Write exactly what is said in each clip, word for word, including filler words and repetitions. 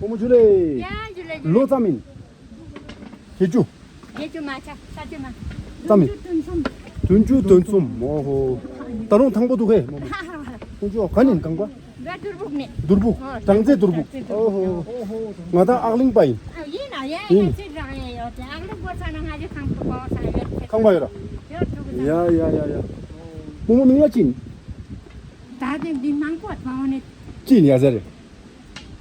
མོ་མོ་ཇུ་ལེ། ཡ་ཇུ་ལེ་ཇུ་ལེ། ལོ་ཙམ་ཡིན། བརྒྱད་ཅུ། བརྒྱད་ཅུ་མ་ཆག་ས་ཅུ་མ། ཙམ་ཡིན། བདུན་ཅུ་དོན་གསུམ། ཨོ་ཧོ། ད་རུང་ཐང་པོ་འདུག་ཧེ་མོ་མོ། ཁོང་ཚོ་ག་ནས་གང་པ། བ་དུར་བུག་ནས། དུར་བུག་ཨོ་གྲང་རྩེ་དུར་བུག་གྲང་རྩེ་དུར་བུག་ཨོ་ཧོ། ང་ད་ཨག་གླིང་པ་ཡིན། ཨ་ཡིན་ན་ཡ་ཡིན། ཡ་ཚེ་དྲག་ཡ་ཡོད་དེ་ཨག་གླིང་པོ་ཚ་ན་ང་ཅི་ཁང་པ་གོ་ས་ཡོད་དེ། ཁང་པ་ཡོད་ར། ཡོད་འདུག་ཡ་ཡ་ཡ་ཡ། མོ་མོ་མིང་ལ་ཅི་ཡིན། ད་དེ་འདི་མང་པོ་ཐོང་ནས། ཅི་ཡིན་ཡ་ཟེར།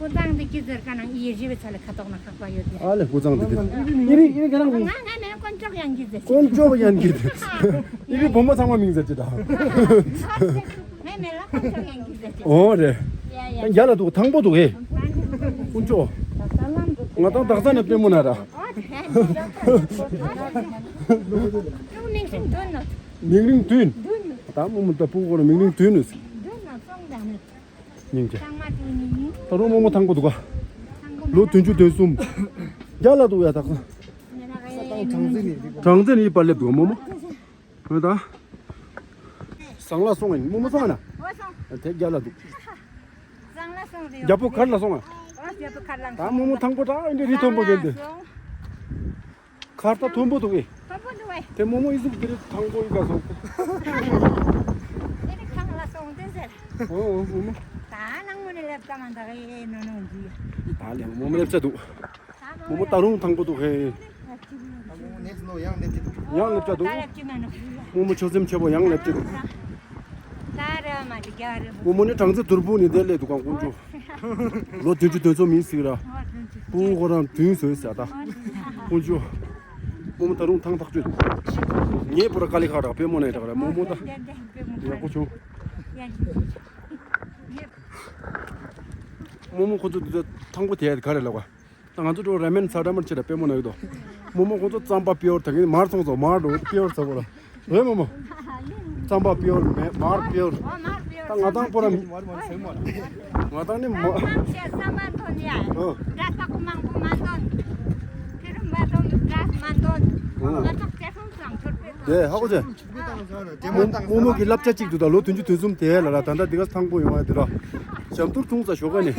ཀུན་བཟང་འདི་ཀི་ཟེར་ག་ན་ཡི་རི་བའི་ཚ་ལ་ཁ་དོག་ན་ཁག་པ་ཡོད་དེ། ཨ་ལེ་ཀུན་བཟང་འདི་ཀི་ཟེར། ཡི་རི་ཡི་རི་ག་ན་ང་ང་མེད་ན་དཀོན་མཆོག་ཡང་ཀི་ཟེར། དཀོན་མཆོག་ཡང་ཀི་ཟེར། ཡི་རི་བུ་མོ་ཚང་མ་མིང་ཟེར་ཅི་ད། ང་མེད་ལ་དཀོན་མཆོག་ཡང་ཀི་ཟེར་ཅི། ཨོ་རེད། ཡ་ཡ། རྒྱ་ལ་འདུག་ཐང་པོ་འདུག་ཧེ། ཀུན་མཆོག་ང་དང་དག་ས་ནས་པད་མོ་ན་ར། ཨོ་རེད། ཀྲུང་མིང་སྲིང་འདོན་ནོ། མིང་རིང་བདུན། འདོན་ནོ། ད་མོ་མོ་ད་ཕྲུ་གུ་ལ་མིང་རིང་བདུན་ནོ། འདོན་ནོ་སོང་ད་ནི། སྙིང་རྗེ། ཚང་མ་དེ་ནི་ཡིན། ད་རུང་རྨོ་མོ་ཐང་པོ་འདུག་ག་ཚང་མ་ལོ་བདུན་ཅུ་དོན་གསུམ། རྒྱ་ལ་འདུག་ཡ་དག་ས། ནི་ན་ག་ཡེ་ནི་ནི། གྲངས་འཛིན་ནི་པར་སླེབས་འདུག་རྨོ་མོ། ཧོ་ད། ཟང་ལ་སོང་ཡིན་རྨོ་མོ་སོང་ན། འོ་སོང་། དེ་རྒྱ་ལ་འདུག་ཟང་ལ་སོང་དེ། རྒྱལ་པོ་མཁར་ལ་སོང་ང་། འོ་རྒྱལ་པོ་མཁར་ལ་སོང་། ད་རྨོ་མོ་ཐང་པོ་ད་འདི་རི་མཐོན་པོ་གན་དེ། ཟང་ལ་སོང་། མཁར་ད་མཐོན་པོ་འདུག་གས། མཐོན་པོ་འདུག་གས། དེ་རྨོ་མོ་ཨི་ཟུག་དེ་རི་ཐང་པོ་ཨི་ག་སོང་། དེ་རི་ཐང་ལ་སོང་དེ་ཟེར། ཨོ་ཨོ་རྨོ་མོ། ད་ནང་མོ་ནས་ལེབ་ཀ་མ་འདུག་གས་ནོ་ནོ་འདི། ད་ལེ་རྨོ་མོ་ལེབ་ཆ་འདུག་རྨོ་མོ་ད་རུང་ཐང་པོ་འདུག་གས། ཡང་ལེབ་ཆ་འདུག་རྨོ་མོ་ཆོས་སེམས་ཆེ་པོ་ཡང་ལེབ་ཆ་འདུག་རྨོ་མོ་ནི་གྲང་ཚེ་དུར་བུ་ནི་དེ་ལས་འདུག་ག་ཀུན་སྤྱོད། ལོ་བདུན་ཅུ་དོན་ཚོ་མིན་ཟིག་ར། སྤུ་གུ་ཁོ་རང་བདུན་བཟོས་ཟེར་ད། ཀུན་སྤྱོད། རྨོ་མོ་ད་རུང་ཐང་ཐག་ཆོད་འདུག་ངས་པོ་ར་དཀའ་ལས་ཁག་རག་པད་མོ་ནས་རག་ར་རྨོ་མོ་ད། ཡག་པོ་བྱུང་། རྨོ་མོ་ཁོ་ཚོ་འདི་ཚོ་ཐང་པོ་དེ་ག་རེ་ལབ་ག་ད་ང་ཚོ་འགྲོ་ར་མེན་ཚ་ར་མར་ཆེ་ར་པད་མོ་ན་ཡོད་དོ། རྨོ་མོ་ཁོང་ཚོ་རྩམ་པ་པིའོར་ད་གིན་མར་ཚོང་ཚོ་མར་འགྲོ་པིའོར་ཚ་བོ་ར། རེད་རྨོ་མོ། རྩམ་པ་པིའོར་མེ་མར་པིའོར། ད་ང་དང་པོ་ར་མི། ང་དང་ནི་མ། ཨོ། དེ་ཧ་གོ་ཚེ། རྨོ་མོ་གི་བསླབ་བྱ་གཅིག་ཏུ་ད་ལོ་བདུན་ཅུ་དོན་གསུམ་དེ་ལ་ར་ད་ལྟ་འདི་ག་ཐང་པོ་ཡོང་བ་དེ་ར། ཞབས་ཏུར་ཐུང་ས་ཞོག་ག་ནི།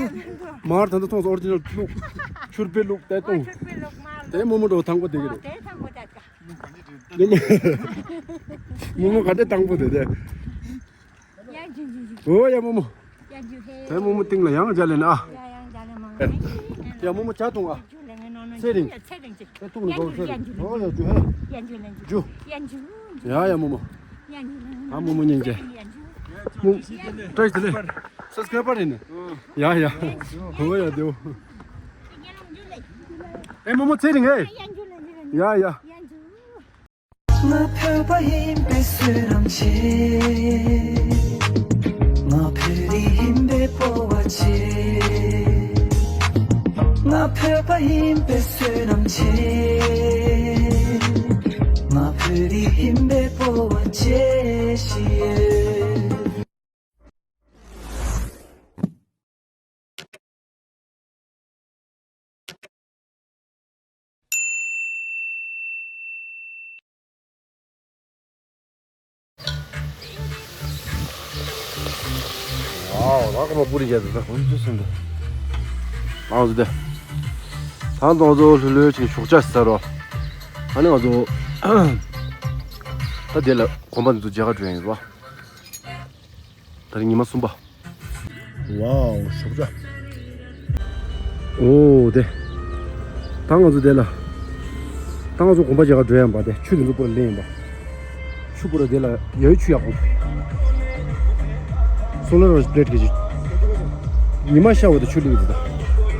མར་ད་ལྟ་ཐོང་ས་ཨོ་རི་ཇི་ནལ་བླུག་ཆུར་པེ་བླུག་དེ་གཏོང་། དེ་རྨོ་མོ་འགྲོ་ཐང་པོ་དེ་གི་རེད། རྨོ་མོ་ག་འདྲ་ཐང་པོ་དེ་དེ། ཨོ་ཡ་རྨོ་མོ། དེ་རྨོ་མོ་སྟེང་ལ་ཡང་མཇལ་ལེ་ན་ཨ། ཡ་རྨོ་མོ་ཇ་འཐུང་ཨ། ཚེ་རིང་། ཚེ་རིང་ཅིག་ཨེ་འཐུང་ནི་འགྲོ་ཚེ་རིང་། ཨོ་ཡ་ཇུ་ཧེ། ཇུ། ཡ་ཡ་རྨོ་མོ། ཨ་རྨོ་མོ་སྙིང་རྗེ། རྨོ། བཀྲ་ཤིས་བདེ་ལེགས། སབ་སི་ཀ་རའིབ་པར་ཡིན་ནི། ཡ་ཡ། ཨོ་ཡ་དེའོ། ཨེ་རྨོ་མོ་ཚེ་རིང་ཨེ། ཡ་ཡ། ང་ཕོད་པ་ཡིན་པའི་བསོད་ནམས་ཆེ། ང་བོད་རིགས་ཡིན་པའི་སྤོབས་པ་ཆེ། ང་ཕོད་པ་ཡིན་པའི་བསོད་ནམས་ཆེ། ང་བོད་རིགས་ཡིན་པའི་སྤོབས་པ་ཆེ་ཞིག་ཡོད། ཝའོ། ལགས་ཀ་མ་པུ་རི་རྒྱལ་དུ་ད་ཧུན་ཅུ་སུན་དུ། ཨང་ཟུ་དེ། ད་ང་ཚོ་ལྷོད་ལྷོད་ཅིག་ཞོགས་ཇ་ཟ་རོ། ཨ་ནི་ང་ཚོ། ད་དེ་ལ་གོམ་པ་འདི་ཚོ་མཇལ་ཁ་འགྲོ་ཡ་ཡིན་རོ། ད་རིང་ཉི་མ་གསུམ་པ། ཝའོ། ཞོགས་ཇ། ཨོ་དེ། ད་ང་ཚོ་དེ་ལ། ད་ང་ཚོ་གོམ་པ་རྒྱག་ག་འགྲོ་ཡ་ཡིན་པ་དེ་ཆུ་དེ་ཚོ་པོ་ལེན་ཡིན་པ། ཆུ་པོ་ར་དེ་ལ་ཡའི་ཆུ་ཡག་པོ། སོ་ལར་པི་ལེ་ཊི་གི་ཆུ། ཉི་མ་ཤར་བ་དེ་ཆུ་ལེན་གི་ད།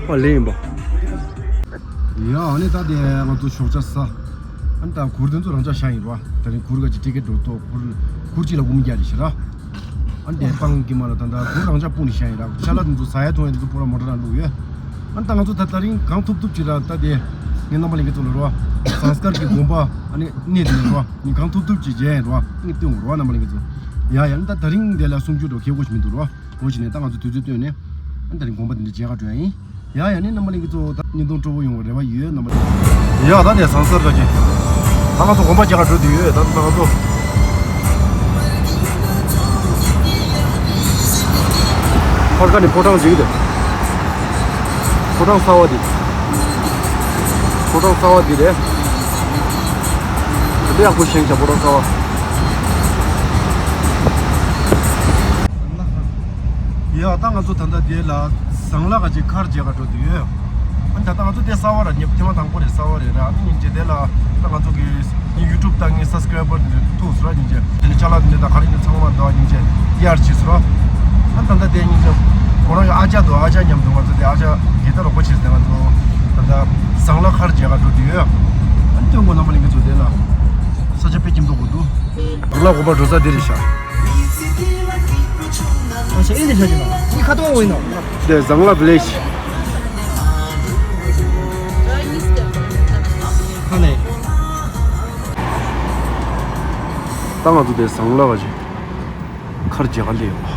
པ་ལེན་ཡིན་པ། ཡ་ཨ་ནི་ད་དེ་ང་ཚོ་ཞོགས་ཇ་ཟ། ཨ་ནི་ད་གུར་དེ་ཚོ་རང་འཇགས་བཞག་ཡིན་རོ། ད་རིང་གུར་ག་ཅིག་ཊི་ཀེ་ཊི་འགྲོ་ཐོག་གུར་གུར་གཅིག་ལ་དགུ་མོ་བརྒྱབ་རེད་ཤི་ར། ཨ་ནི་དེ་སྤང་གི་མ་ལ་ད་ད་གུར་རང་འཇགས་སྤུངས་ནས་བཞག་ཡིན་ར། ཅ་ལག་དེ་ཚོ་ཟ་ཡ་འཐུང་ཡ་དེ་ཚོ་པོ་ར་མོ་ཊ་ནང་བླུགས་ཡོད། ཨ་ནི་ད་ང་ཚོ་ད་ད་རིང་གང་ཐུབ་ཐུབ་ཅིག་ར་ད་དེ་ངས་རྣམ་པ་ལྷན་རྒྱས་ཚོ་ལ་རོ། ཟངས་དཀར་གྱི་དགོན་པ་ཨ་ནི་གནས་དེ་ནས་རོ། ངས་གང་ཐུབ་ཐུབ་ཅིག་མཇལ་ཡིན་རོ། ངས་སྟོན་དགོས་རོ་རྣམ་པ་ལྷན་རྒྱས་ཚོ། ཡ་ཡ་ཨ་ནི་ད་ད་རིང་དེ་ལ་གསུང་རྒྱུ་འགྲོ་ཁེ་གོ་ཞིག་མི་འདུག་རོ། འོ་ཞིག་ནས་ད་ང་ཚོ་དུས་ཚོད་བཏོན་ནས་ཨ་ནི་ད་རིང་དགོན་པ་དེ་འདྲ་མཇལ་ག་འགྲོ་ཡ་ཡིན། ཡ་ཡ་ནི་རྣམ་པ་ལྷན་རྒྱས་ཚོ་ད་བརྙན་ཐུང་སྤྲོ་པོ་ཡོང་བའི་རེ་བ་ཡོད་རྣམ་པ་ལྷན་རྒྱས། ཡ་ད་ནས་ཟངས་དཀར་ག་གི། ད་ང་ཚོ་དགོན་པ་རྒྱག་ག་འགྲོ་དུས་ཡོད་ད་ད་ང་ཚོ། ཕར་ཁ་ནས་ཕོ་བྲང་ཟིག་དེ། ཕོ་བྲང་གསར་བ་འདི། ཕོ་བྲང་གསར་བ་འདི་རེད། འདི་ཡག་པོ་བཞེངས་བྱ། ཕོ་བྲང་གསར་བ། ཡ། ད་ང་ཚོ་ད་ལྟ་དེ་ལ་ཟངས་ལ་ག་ཅིག་མཁར་མཇལ་ག་འགྲོ་དུས་ཡོད། ཨ་ནི་ད་ལྟ་ང་ཚོ་དེ་གསར་བ་ར། ཉིན་ཐེངས་མ་དང་པོ་རེད། གསར་བ་རེད་ར། ཨ་ནི་ཉིན་རྗེས་དེ་ལ་ད་ང་ཚོ་གི་ངའི་ཡུ་ཊུབ་དང་ངའི་སབ་སི་ཀ་རའི་བར་དེ་ཐུག་སོང་ར། ཉིན་རྗེས་དེ་ནས་ཅ་ལག་དེ་འདྲ་དང་ག་རེ་ཡིན་ཚང་མ་འདུག་ཉིན་རྗེས་ཡར་ཕྱིན་སོང་ར། ཨ་ད་ལྟ་དེ་ཉིན་རྗེས་ཁོ་རང་གི་ཨ་ཅག་འདུག་ཨ་ཅག་མཉམ་དུ་ང་ཚོ་དེ་ཨ་ཅག་གི་ད་རོགས་པ་བྱས་ཏེ་ང་ཚོ་ད་ལྟ་ཟངས་ལ་མཁར་མཇལ་ག་འགྲོ་དུས་ཡོད། ཨ་ནི་སྟོན་གོ་རྣམ་པ་ལྷན་རྒྱས་ཚོ། དེ་ལ་ས་ཆ་དཔེ་སྐྱིད་མདོག་པོ་འདུག་ཟངས་ལ་དགོན་པ་འགྲོ་ས་དེ་རེད་ཤག་ཨ་ཤ་ཨེ་ནི་ཤ་ཅི་ན་ཨི་ཁ་ཏོང་འོ་ཡིན་ནོ། དེ་ཟངས་ལ་བི་ལེཇ། ཁ་ནས། ད་ང་ཚོ་དེ་ཟངས་ལ་ག་ཅིག་མཁར་མཇལ་ག་སླེབས་ཡོད་པ།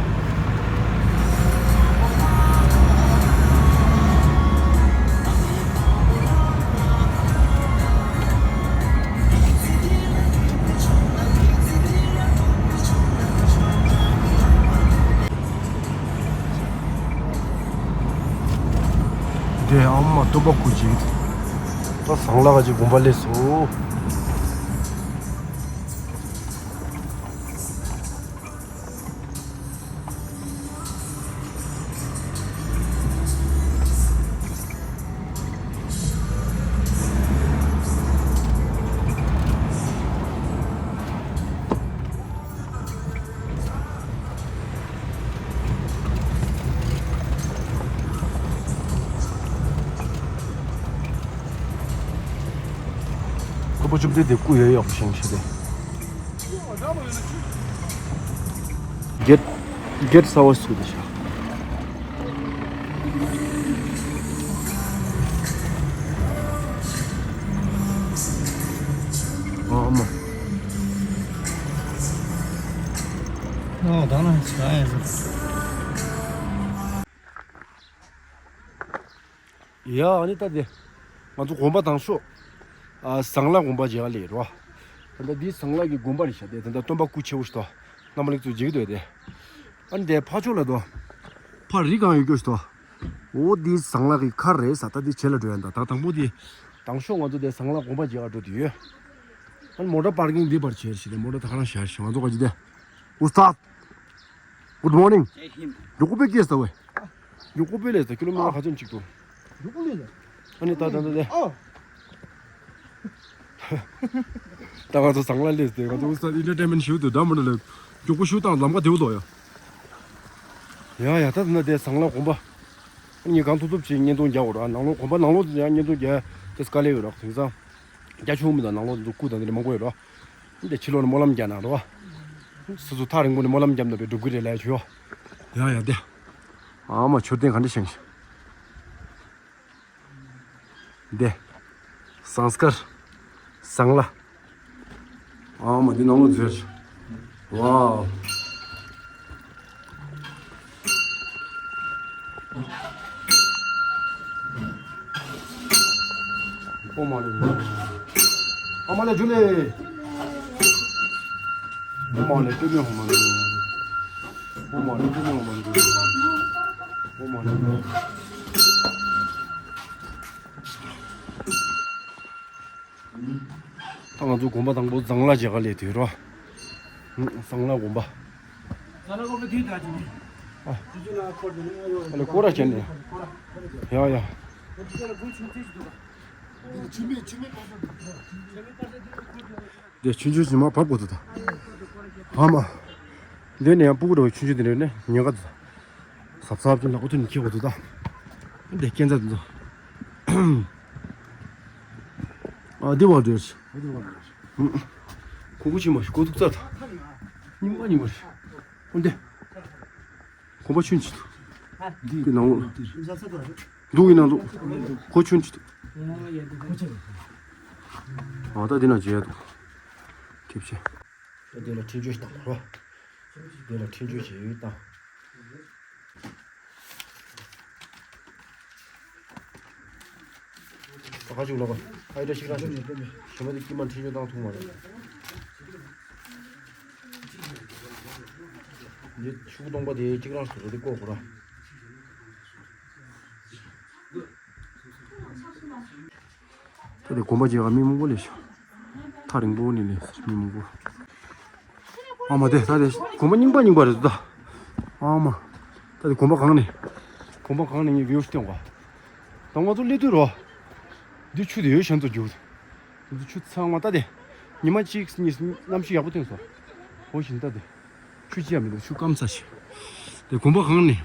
དེ་ཨ་མ་སྟོན་པ་སྐུ་མཁྱེན། ད་ཟངས་ལ་ག་ཅིག་དགོན་པ་སླེབས་སོང་། སྟོན་པ་བཅོམ་ལྡན་འདས་སྐུ་ཡོད་ཡོད་པ་བཞེངས་བྱས་ཏེ། གེ་ཊི་གེ་ཊི་གསར་བ་བཙུགས་ཏེ་བཞག་ཨ་མ། ཨོ་ད་ན་ས་ཡ་ས། ཡ། ཨ་ནི་ད་དེ་ང་ཚོ་དགོན་པ་དང་ཤོག་ཨ། ཟངས་ལ་དགོན་པ་མཇལ་ག་སླེབས་རོ། ད་ལྟ་འདི་ཟངས་ལ་གི་དགོན་པ་རེད་ཤག་དེ་ད་ལྟ་སྟོན་པ་སྐུ་ཆེ་བོ་ཞིག་འདུག་རྣམ་པ་ལྷན་རྒྱས་ཚོ་མཇལ་གྱི་འདུག་དེ། ཨ་ནི་དེ་ཕར་ཕྱོགས་ལ་འདུག་ཕར་རི་སྒང་ཡོད་རྒྱུ་ཞིག་འདུག་འོ་འདི་ཟངས་ལ་གི་མཁར་རེད་ས། ད་འདི་བྱེ་ལ་འགྲོ་ཡ་འདུག་ད་དང་པོ་འདི་དང་ཤོག་ང་ཚོ་དེ་ཟངས་ལ་དགོན་པ་མཇལ་ག་འགྲོ་དུས་ཡོད། ཨ་ནི་མོ་ཊ་པར་ཀིང་འདི་པར་བྱས་ཤིག་དེ་མོ་ཊ་ད་ག་རང་བཞག་ཤིག་ང་ཚོ་ག་ཅི་དེ། ཨུ་སྟཱད། Good morning. Jai Hind. མགྱོགས་པོ་དཔེ་སྐྱེས་ས་བས། མགྱོགས་པོ་དཔེ་སླེབས་ས། ཀི་ལོ་མི་ཊར་ག་ཚོད་ཅིག་འདུག་མགྱོགས་པོ་སླེབས་ས། ཨ་ནི་ད་ད་ད་ད། ཨ། ད་ང་ཚོ་ཟངས་ལ་སླེབས་ཏེ་ང་ཚོ་ཨུ་སྟཱད་ཨེན་ཊར་ཊེན་མེན་ཊི་ཞུ་འདུག་ད་མོ་ཊ་ལ་མགྱོགས་པོ་ཞུ་བཏང་ལམ་ཁ་བདེ་བོ་འདུག་ཡ། ཡ་ཡ། ད་ད་ད་དེ་ཟངས་ལ་དགོན་པ། ཨ་ནི་གང་ཐུབ་ཐུབ་ཅིག་བརྙན་ཐུང་རྒྱག་དགོས་ར། ནང་ལོགས་དགོན་པ་ནང་ལོགས་ཡང་བརྙན་ཐུང་རྒྱག་དེ་དཀའ་ལས་ཡོད་ར། དེང་སང་རྒྱ་ཆུང་མི་དང་ནང་ལོགས་འཛུགས་སྐུ་དང་དེ་འདྲ་མང་པོ་ཡོད་ར། འདི་ཕྱི་ལོགས་ནས་སྨོན་ལམ་རྒྱག་ན་རོ། སོ་སོ་ཐག་རིང་པོ་ནས་སྨོན་ལམ་བརྒྱབ་ན་བའི་འགྲུབ་ཀྱི་རེད་ལབ་ཡ་ཆོ། ཡ་ཡ་དེ། ཨ་མ་མཆོད་རྟེན་ག་འདྲ་བཞེངས་ཤིག་དེ། ཟངས་དཀར། ཟངས་ལ། ཨ་མ་འདི་ནང་ལོགས་མཛེས། ཝའོ། ཨོཾ་མ་ཎི་ཨོཾ་མ་ཎི་ཇུ་ལེ། ཨོཾ་མ་ཎི་པདྨེ་ཧཱུྃ་མ་ཎི། ཨོཾ་མ་ཎི་པདྨེ་ཧཱུྃ་མ་ཎི་ཇུ་ལེ། ཨོཾ་མ་ཎི། ད་ང་ཚོ་དགོན་པ་དང་པོ་ཟངས་ལ་མཇལ་ག་སླེབས་དུས་རོ། ཟངས་ལ་དགོན་པ། ཟངས་ལ་དགོན་པ་དེ་ད་ཅི་ནས། ཨ་ལེ་སྐོར་ར་བྱས་ནས། ཡ་ཡ། དེ་ཆུང་ཆུང་ཞིག་མ་བབས་གོ་ཐུབ་ད། ཨ་མ། འདི་ནས་ཡང་སྤུ་གུ་འདྲ་བོ་ཆུང་ཆུང་དེ་འདྲ་ནས་ཉེན་ཁ་ད། གཟབ་གཟབ་ཅིག་ལག་པ་ཐོན་ནས་འཁྱེར་དགོས་འདུག་ད། འདི་སྐས་འཛེག་འདུག་ཨ་འདི་བར་འདྲ། ཁོ་ཁོ་ཕྱིན་མ་ཤི་ཁོ་ཐུག་རྩ་ད། རྙིང་པ་རྙིང་པ་རེད། འོན་ཏེ། གོམ་པ་ཆུན་ཆུ་འདུག་འདི་ནང་ལོགས། འདུག་ཡིན་ནང་འདུག་ཁོ་ཆུན་ཆུ་འདུག་ཨ་ད་འདི་ནང་བརྗེ་ཡ་འདུག་ཁེབས་ཆེ། ད་འདི་ལ་འཕྲིན་བཅོལ་ཞིག་བཏང་རོགས། འདི་ལ་འཕྲིན་བཅོལ་ཞིག་བཏང་། ད་ཁ་ཅིག་ལོག་ག་ཨ་ཡི་ད་ཤིག་རང་ཞིག་ཞི་མ་དེ་དཀྱིལ་མ་འཕྲིན་བཅོལ་བཏང་ཐུབ་མ་རེད། འདི་ཤུགས་གཏོང་པ་དེ་གཅིག་རང་ཞིག་རེད་དེ་ཀོ་གོ་ར། ད་དེ་དགོན་པ་རྗེས་ཀ་མི་མང་པོ་སླེབས་ཤག་ཐག་རིང་པོ་ནས་སླེབས་མི་མང་པོ། ཨ་མ་དེ་ད་དེ་དགོན་པ་རྙིང་པ་རྙིང་པ་རེད་འདུག་ད། ཨ་མ། ད་དེ་དགོན་པ་གང་ནས། དགོན་པ་གང་ནས་ངས་བིའུ་སྟོན་ག་ད་ང་ཚོ་སླེབས་དུས་རོ། འདི་ཆུ་དེ་ཡོད་གཞན་ཚོ་རྒྱུག་འདི་ཆུ་ཚང་མ་ད་དེ། ཉི་མ་གཅིག་གཉིས་གནམ་གཤིས་ཡག་པོ་ཐོན་སོང་། འོ་བཞིན་ད་དེ། ཆུ་ཅི་ཡང་མི་འདུག་ཆུ་སྐམ་ས་ཞིག་དེ་དགོན་པ་གང་ནས།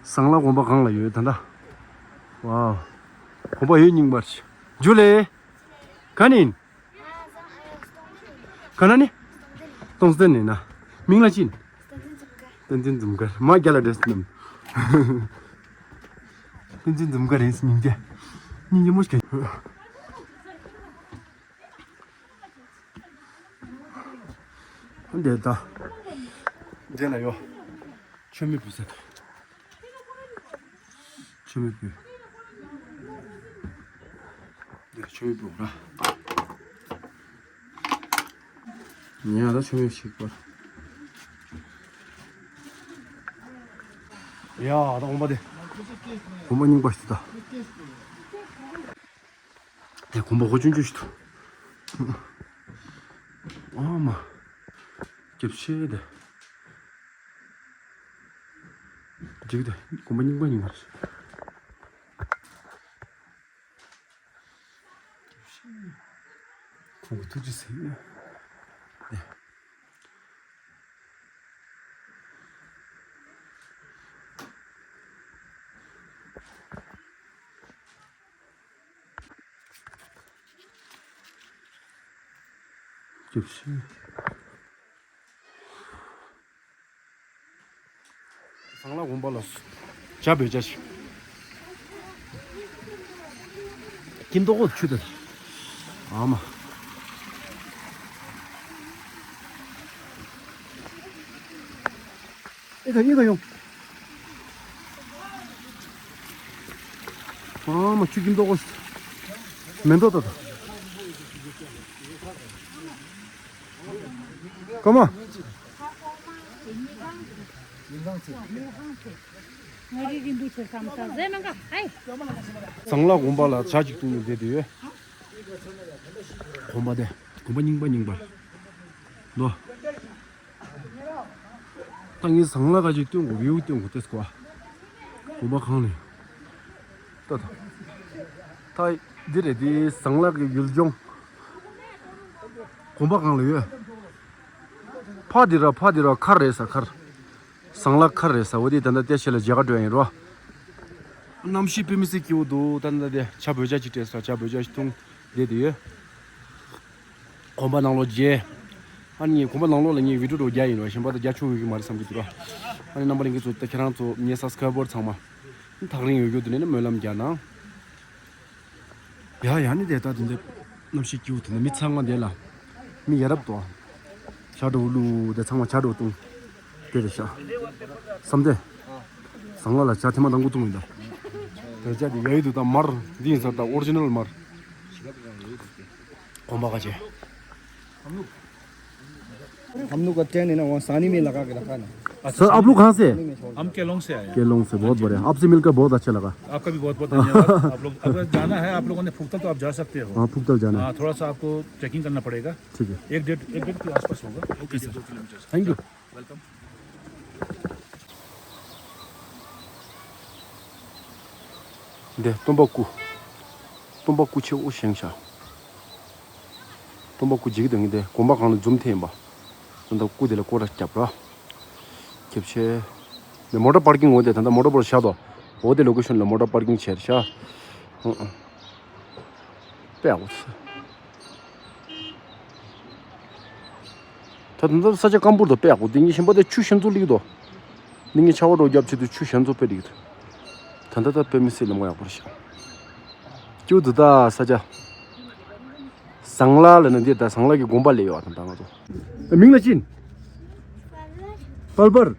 ཟངས་ལ་དགོན་པ་གང་ལ་ཡོད་ད་ད། ཝའོ། དགོན་པ་ཡོད་རྙིང་པར། ཇུ་ལེ། ག་ནས་ཡིན། ག་ན་ནི། སྟོང་སྟོན་ནས་ན། མིང་ལ་ཅི་ཡིན། བསྟན་འཛིན་འཛུམ་དཀར། མ་རྒྱ་ལ་འདྲེས་ནམ། བསྟན་འཛིན་འཛུམ་དཀར་ཡིན་སྙིང་རྗེ། སྙིང་རྗེ་མོ་ཞིག་འདི་ད། འདི་ན་ཡོ། མཆོད་མེ་ཕུལ་ས་དང་། མཆོད་མེ་ཕུལ། འདི་མཆོད་མེ་ཕུལ་ར། ཉལ་ལ་མཆོད་མེ་ཞིག་པར། ཡ་ད་འོང་པ་དེ། འོང་པ་རྙིང་པ་ཞིག་ད། དེ་གོམ་པ་ཧོ་ཆུང་ཆུང་ཞིག་འདུག་ཨ་མ། རྒྱབ་ཤེས་དེ། འགྲིག་དེ་གོམ་པ་རྙིང་པ་རྙིང་པ་རེད། རྒྱབ་ཤེས། ཁོང་གི་ཐུགས་རྗེ་ཟེར་ཡོད། དེ། ཟངས་ལ་དགོན་པ་ལ་ཇ་བོད་ཇ་ཞིག་ཀིམ་ཏོག་གོ་ཆུ་དེ། ཨ་མ། ཨེ་ད་ཨེ་ད་ཡོང་། ཨ་མ་ཆུ་ཀིམ་ཏོག་གོ་ཞིག་མེ་ཏོག་ད་ད། ཀ་མ། ཟངས་ལ་དགོན་པ་ལ་ཇ་ཅིག་བཏུང་ནས་བསྡད་དུས། དགོན་པ་དེ་དགོན་པ་རྙིང་པ་རྙིང་པ། ལོ། ད་ངས་ཟངས་ལ་ཁ་ཅིག་སྟོན་དགོས་བིའུ་སྟོན་དགོས་ཏེ་སྐོ། དགོན་པ་གང་ནས། ད་ད། ད་འདི་རེད་འདི་ཟངས་ལ་གི་ཡུལ་ལྗོངས། དགོན་པ་གང་ལ་ཡོད། ཕ་འདི་ར་ཕ་འདི་ར་མཁར་རེད་ས་མཁར། ཟངས་ལ་མཁར་རེད་ས་འོ་དེ་ད་ལྟ་བལྟས་ཤེས་ལ་མཇལ་ཁ་འགྲོ་ཡ་ཡིན་རོ། གནམ་གཤིས་དཔེ་མི་སྲིད་སྐྱིད་པོ་འདུག་ད་ལྟ་དེ་ཇ་བོད་ཇ་ཅིག་སྤྲད་ས་ཇ་བོད་ཇ་ཞིག་འཐུང་བསྡད་དེ་ཡོད། གོམ་པ་ནང་ལོགས་མཇལ། ཨ་ནི་ངས་གོམ་པ་ནང་ལོགས་ལ་ངས་བི་ཌིའོ་འདྲ་བོ་རྒྱག་ཡིན་རོ་གཞན་པ་ད་རྒྱག་ཆོག་གི་མ་རེད་བསམ་གྱི་འདུག་རོ། ཨ་ནི་རྣམ་པ་ལྷན་རྒྱས་ཚོ་ད་ཁྱེད་རང་ཚོ་ངའི་སབ་སི་ཀ་རའི་བར་ཚང་མ། ཐག་རིང་ཡོད་རྒྱུ་དེ་ནས་ནི་སྨོན་ལམ་རྒྱག་གནང་། ཡ་ཡ་ནི་དེ་ད་དེ་འདྲ་གནམ་གཤིས་སྐྱིད་པོ་དེ་འདྲ་མི་ཚང་མ་དེ་ལ་མི་ཡ་རབས་དོ། ཇ་འདྲ་བོ་བླུགས་དེ་ཚང་མ་ཇ་འདྲ་བོ་བཏུང་། དེ་རེད་ཤག་བསམ་སྟེ། ཟངས་ལ་ལ་ཇ་ཐེངས་མ་དང་པོ་བཏུང་ཡིན་ད། དེ་ཇ་དེ་ཡ་ཡི་འདུག་ད་མར་འདི་ཡིན་ས་ད་ཨོ་རི་ཇི་ནལ་མར། གོམ་པ་ག་ཅེ། हम लोग का ट्रेन है ना, वहाँ सानी में लगा के रखा ना। सर, आप लोग कहाँ से हैं? हम केलोंग से आए हैं। केलोंग से, बहुत बढ़िया। आपसे मिलकर बहुत अच्छा लगा। आपका भी बहुत बहुत धन्यवाद। आप लोग अगर जाना है आप लोगों ने फुकतल तो आप जा सकते हो। हाँ, फुकतल जाना है। हाँ, थोड़ा सा आपको ट्रैकिंग करना पड़ेगा। ठीक है। एक डेढ़ एक डेढ़ के आसपास होगा। Okay sir. दो किलोमीटर। Thank you. वेलकम। འདི་སྟོན་པ་སྐུ། སྟོན་པ་སྐུ་ཆེ་བོ་བཞེངས་ཤག་སྟོན་པ་སྐུ་འཇིག་དང་ངི་འདི་དགོན་པ་གང་ལ་འཛུམ་ཐེན་པ། ད་ལྟ་སྐུ་དེ་ལ་སྐོར་ར་རྒྱབ་ར། རྒྱབ་ཆེ། འདི་མོ་ཊ་པར་ཀིང་འོ་དེ་ད་ལྟ་མོ་ཊ་པོར་ཤ་དོ། འོ་དེ་ལོ་ཀེ་ཤོན་ལ་མོ་ཊ་པར་ཀིང་བྱེད་ཤག་ཧུང་ཧུང་། དཔེ་ཡག་པོ་ཚ། ད་ད་ལྟ་ས་ཆ་སྐམ་པོ་འདུག་དཔེ་ཡག་པོ་འདི་ངས་ཞིམ་པ་དེ་ཆུ་ཞན་ཚོ་ལིག་འདུག་འདི་ངས་ཆར་པ་འདྲ་བོ་བརྒྱབ་བྱེད་དུས་ཆུ་ཞན་ཚོ་དཔེ་ལིག་འདུག་ད་ལྟ་ད་དཔེ་མི་སྲིད་ལ་མོ་ཡག་པོ་རེད་ཤག་ཀྱུ་འདུག་ད་ས་ཆ། ཟངས་ལ་ལ་ནི་འདི་ད་ཟངས་ལ་གི་དགོན་པ་ལས་ཡོད་ད་ང་ཚོ། མིང་ལ་ཅི་ཡིན། པལ་པར།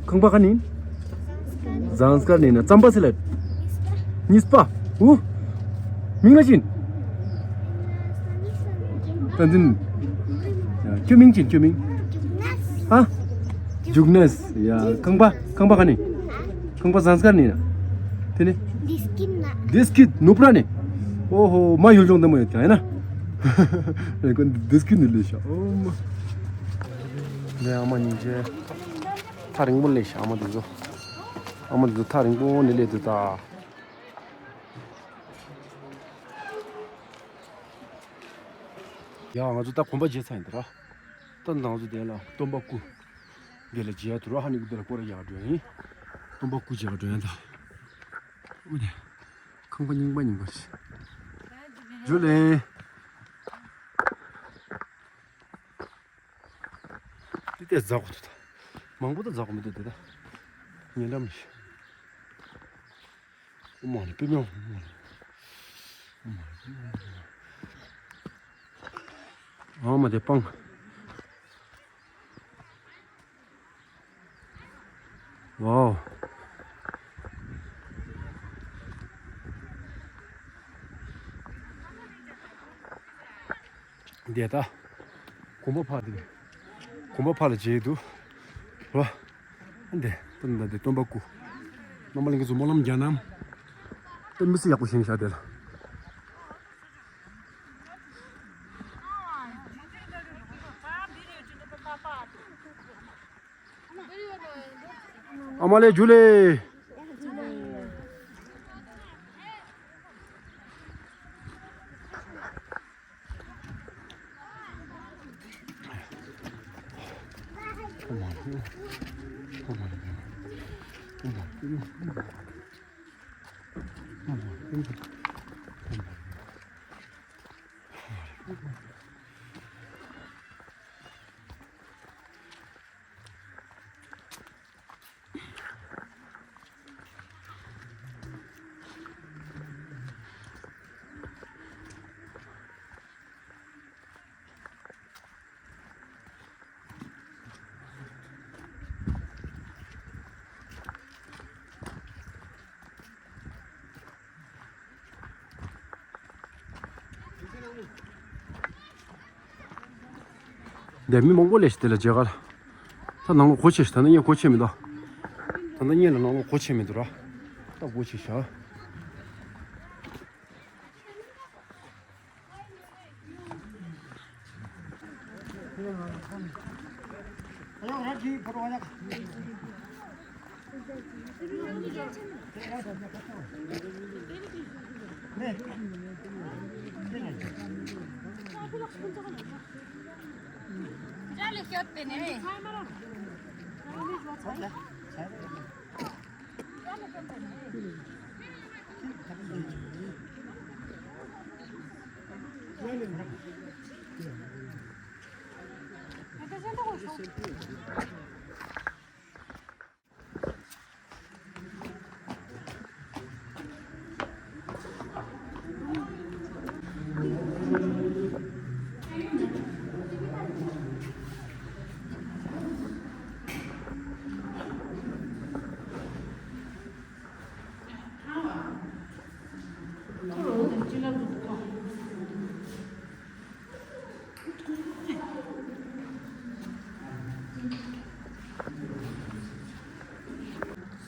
ཁང་པ་ག་ནས་ཡིན། ཟངས་དཀར་ནས་ཡིན་ན་རྩམ་པ་སེ་ལེད། གཉིས་པ། འུ། མིང་ལ་ཅི་ཡིན། ཏན་ཏན། ཁྱོད་མིང་ཅི་ཡིན་ཁྱོད་མིང་། ཧ། འཇུག་གནས། ཡ་ཁང་པ་ཁང་པ་ག་ནས། ཁང་པ་ཟངས་དཀར་ནས་ཡིན་ན། དེ་ནས། བདེ་སྐྱིད་ནུབ་ར་ནས། ཨོ་ཧོ། མ་ཡུལ་ལྗོངས་འདི་མོ་ཡོད་ཀྱང་ཡིན་ན། རེད་གོ། བདེ་སྐྱིད་ནི་ལས་ཤ། ཨོ་མ། འདི་ཨ་མ་སྙིང་རྗེ། ཐག་རིང་པོ་ལས་ཤ། ཨ་མ་འདི་ཚོ། ཨ་མ་འདི་ཚོ་ཐག་རིང་པོ་ནས་སླེབས་འདུག་ད། ཡ། ང་ཚོ་ད་གོམ་པ་བརྗེ་ཚར་ཡིན་ད་ར། ད་ང་ཚོ་དེ་ལ་སྟོན་པ་སྐུ། དེ་ལ་མཇལ་དུ་ར། ཧ་ནི་གུ་དེ་ལ་སྐོར་ར་རྒྱག་འགྲོ་ཡིན། སྟོན་པ་སྐུ་མཇལ་འགྲོ་ཡིན་ད། ཨོ་ནི། ཁང་པ་རྙིང་པ་རྙིང་པ་རེད། ཇུ་ལེ། དེ་ལྟས་འཛག་གོ་ཐུ་ད། མང་པོ་ད་འཛག་གོ་མི་འདུག་དེ་ད། ཉེ་འགྲམ་རེད། ཨོ་མ་ནི་པི་མིང་། ཨོ་མ་ནི། ཨོ་མ་དེ་སྤང་། ཝའོ། འདི་ད། གོམ་པ་ཕར་དེ། གོམ་པ་ཕར་ལ་མཇལ་འདུག་ར། འདི་སྟོན་པ་འདི་སྟོན་པ་སྐུ། རྣམ་པ་ལྷན་རྒྱས་ཚོ་སྨོན་ལམ་རྒྱག་གནང་། དཔེ་མི་སྲིད་ཡག་པོ་བཞེངས་ཤག་དེ་ལ། ཨ་མ་ལེ་ཇུ་ལེ། འདི་མི་མང་པོ་སླེབས་ཤག་དེ་ལ་མཇལ་ཁ་ལ། ད་ནང་ལོགས་སྒོ་ཕྱེ་ཤག་ད་ནི་སྔོན་སྒོ་ཕྱེ་མི་འདུག་ད་ལྟ་སྔོན་ལ་ནང་ལོགས་སྒོ་ཕྱེ་མི་འདུག་ར། ད་སྒོ་ཕྱེ་ཤག་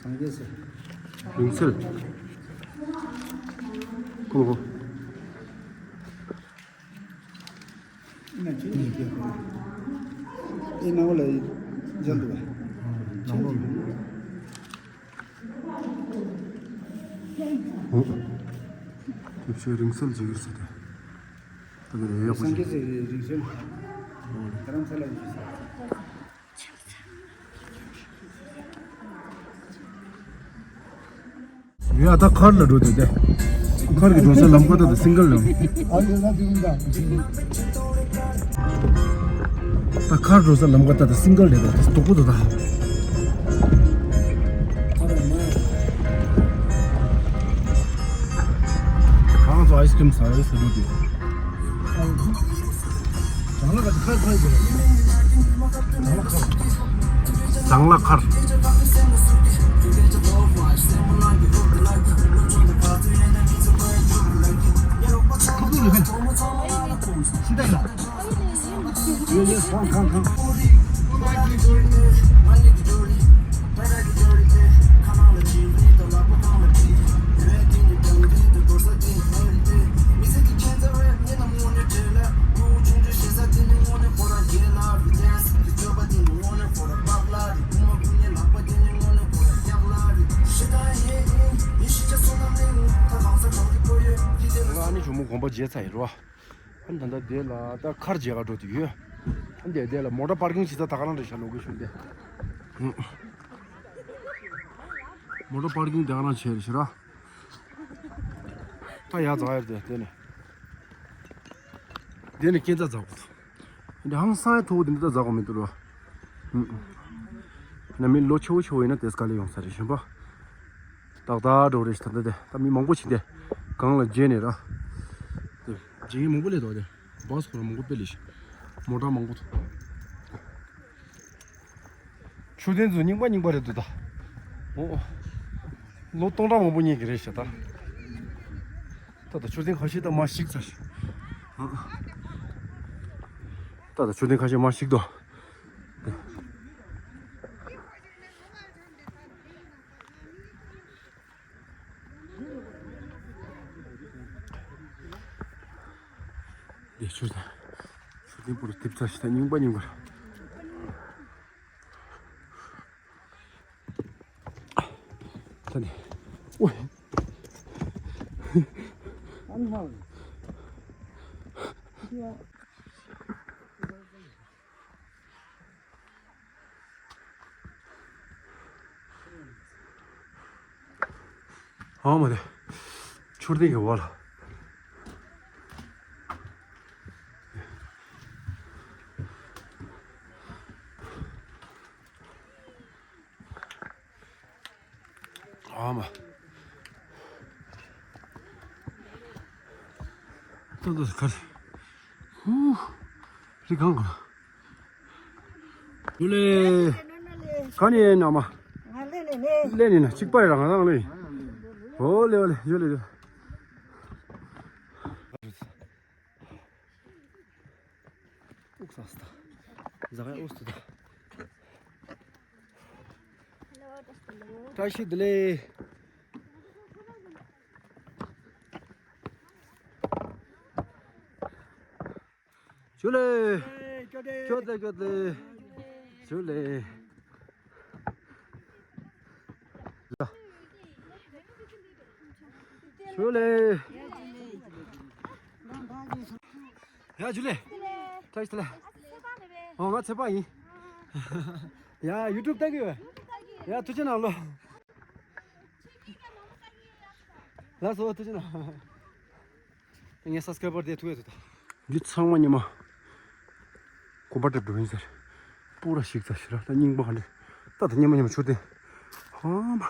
སངས་རྒྱས་སེ། རིང་བསྲེལ། ཁོ་ཁོ། ཨེ་ན་ཅི་ནས་སྐྱེས་པ། ཨེ་ན་འོ་ལ་མཇལ་འདུག་པ། ནང་ལོགས་ལ། ཨོ། ཐེབས་ཤེས་རིང་བསྲེལ་བྱེད་ཀྱི་རེད་ཟེར་ཏེ། ད་ག་རེ་ཡག་པོ་སངས་རྒྱས་ཞིག་སི་རིང་བསྲེལ། རྡ་རམ་ས་ལ་ཡིན་ཟེར། ཡ་ད་མཁར་ལ་འགྲོ་དུས་དེ། མཁར་གྱི་འགྲོ་ས་ལམ་ཁ་ད་དེ་སིང་གལ་ལམ། ད་མཁར་འགྲོ་ས་ལམ་ཁ་ད་དེ་སིང་གལ་རེད་ད་དེ་སྡུག་པོ་འདུག་ད། ང་ཚོ་ཨའི་སི་ཀྲིམ་ཟ་ཡ་ཟ་འགྲོ་དུས། ཟངས་ལ་མཁར། ཟངས་ལ་མཁར། ཇོ་མོ་དགོན་པ་མཇལ་ཚར་ཡིན་རོ། ཨ་ནི་ད་ལྟ་དེ་ལ་ད་མཁར་མཇལ་ག་འགྲོ་དུས་ཡོད། ཨ་ནི་དེ་དེ་ལ་མོ་ཊ་པར་ཀིང་བྱེད་ས་ད་ག་རང་རེད་ཤག་ལོ་གེ་ཤོན་དེ། མོ་ཊ་པར་ཀིང་དེ་ག་རང་བྱས་རེད་ཤག་ར། ད་ཡར་འཛེག་ཡ་རེད་དེ་དེ་ནས། དེ་ནས་སྐས་འཛེག་འཛེག་དགོས་འདུག་འདི་ཧང་སང་ཡ་ཐོག་འདི་འདྲ་འཛེག་དགོས་མི་འདུག་རོ། ཨུམ། ན་མི་ལོ་ཆེ་བོ་ཆེ་བོ་ཡིན་ན་དེ་ག་ལེ་ཡོང་ས་རེད་གཞན་པ། ཏག་ཏག་འགྲོ་རེད་ཤག་ད་ལྟ་དེ་ད་མི་མང་པོ་ཕྱིན་ཏེ་གངས་ལ་མཇལ་ནས་ར། དེ་མཇལ་མཁན་མང་པོ་སླེབས་འདུག་དེ་བཱས་ཁོ་རང་མང་པོ་དཔེ་སླེབས་ཤག་མོ་ཊ་མང་པོ་འདུག་མཆོད་རྟེན་ཚོ་རྙིང་པ་རྙིང་པ་རེད་འདུག་ད། འོ། ལོ་སྟོང་ཕྲག་མང་པོ་སྔོན་གྱི་རེད་ཤག་ད། ད་ད་མཆོད་རྟེན་ཁ་ཤས་ད་མར་བཤིག་ཚར་ཤག་ད་ད་མཆོད་རྟེན་ཁ་ཤས་མར་བཤིག་འདུག་འདི་མཆོད་རྟེན། མཆོད་རྟེན་པུ་རུ་རྡིབ་ཚར་ཤག་ད་རྙིང་པ་རྙིང་པ་རེད། ད་ནི། ཨོའི། ཨ་མ་དེ། མཆོད་རྟེན་གྱི་འོག་ལ། ཨ་མ། ཏོ་ཏོ་ཁར། ཧུ། རི་གང་ག་ཡུ་ལེ། ག་ནས་ཡིན་ནམ། ང་ལེ་ནས་ནས། ལེ་ནས་ན་གཅིག་པ་རེད་ར་ང་རང་ལེ། ཨོ་ལེ་ཨོ་ལེ་ཡུ་ལེ་ཡུ། ཨུག་ས་སྟ། ཟ་ག་ཨུག་སྟ། བཀྲ་ཤིས་བདེ་ལེགས། ཇུ་ལེ། ཇུ་ལེ་ཇུ་ལེ། ཇུ་ལེ། ཡ་ཇུ་ལེ། བཀྲ་ཤིས་བདེ་ལེགས། ཨོ་ང་ཚེ་དཔག་ཡིན། ཡ་ཡུ་ཊུབ་ལྟ་གི་ཡོད། ཡ་ཐུགས་རྗེ་གནང་ལོ། ལགས་སོ་ཐུགས་རྗེ་གནང་། ངའི་སབ་སི་ཀ་རའི་བར་དེ་ཐུག་ཡོད་དོ། འདི་ཚང་མ་ཉི་མ། གོམ་པ་སྤྲད་འགྲོ་ཡིན་ཟེར། སྤུ་ར་ཞིག་ཚ་ཞིག་ར་ད་རྙིང་པ་ག་འདྲ། ད་ད་ཉི་མ་ཉི་མ་མཆོད་རྟེན། ཧ་མ།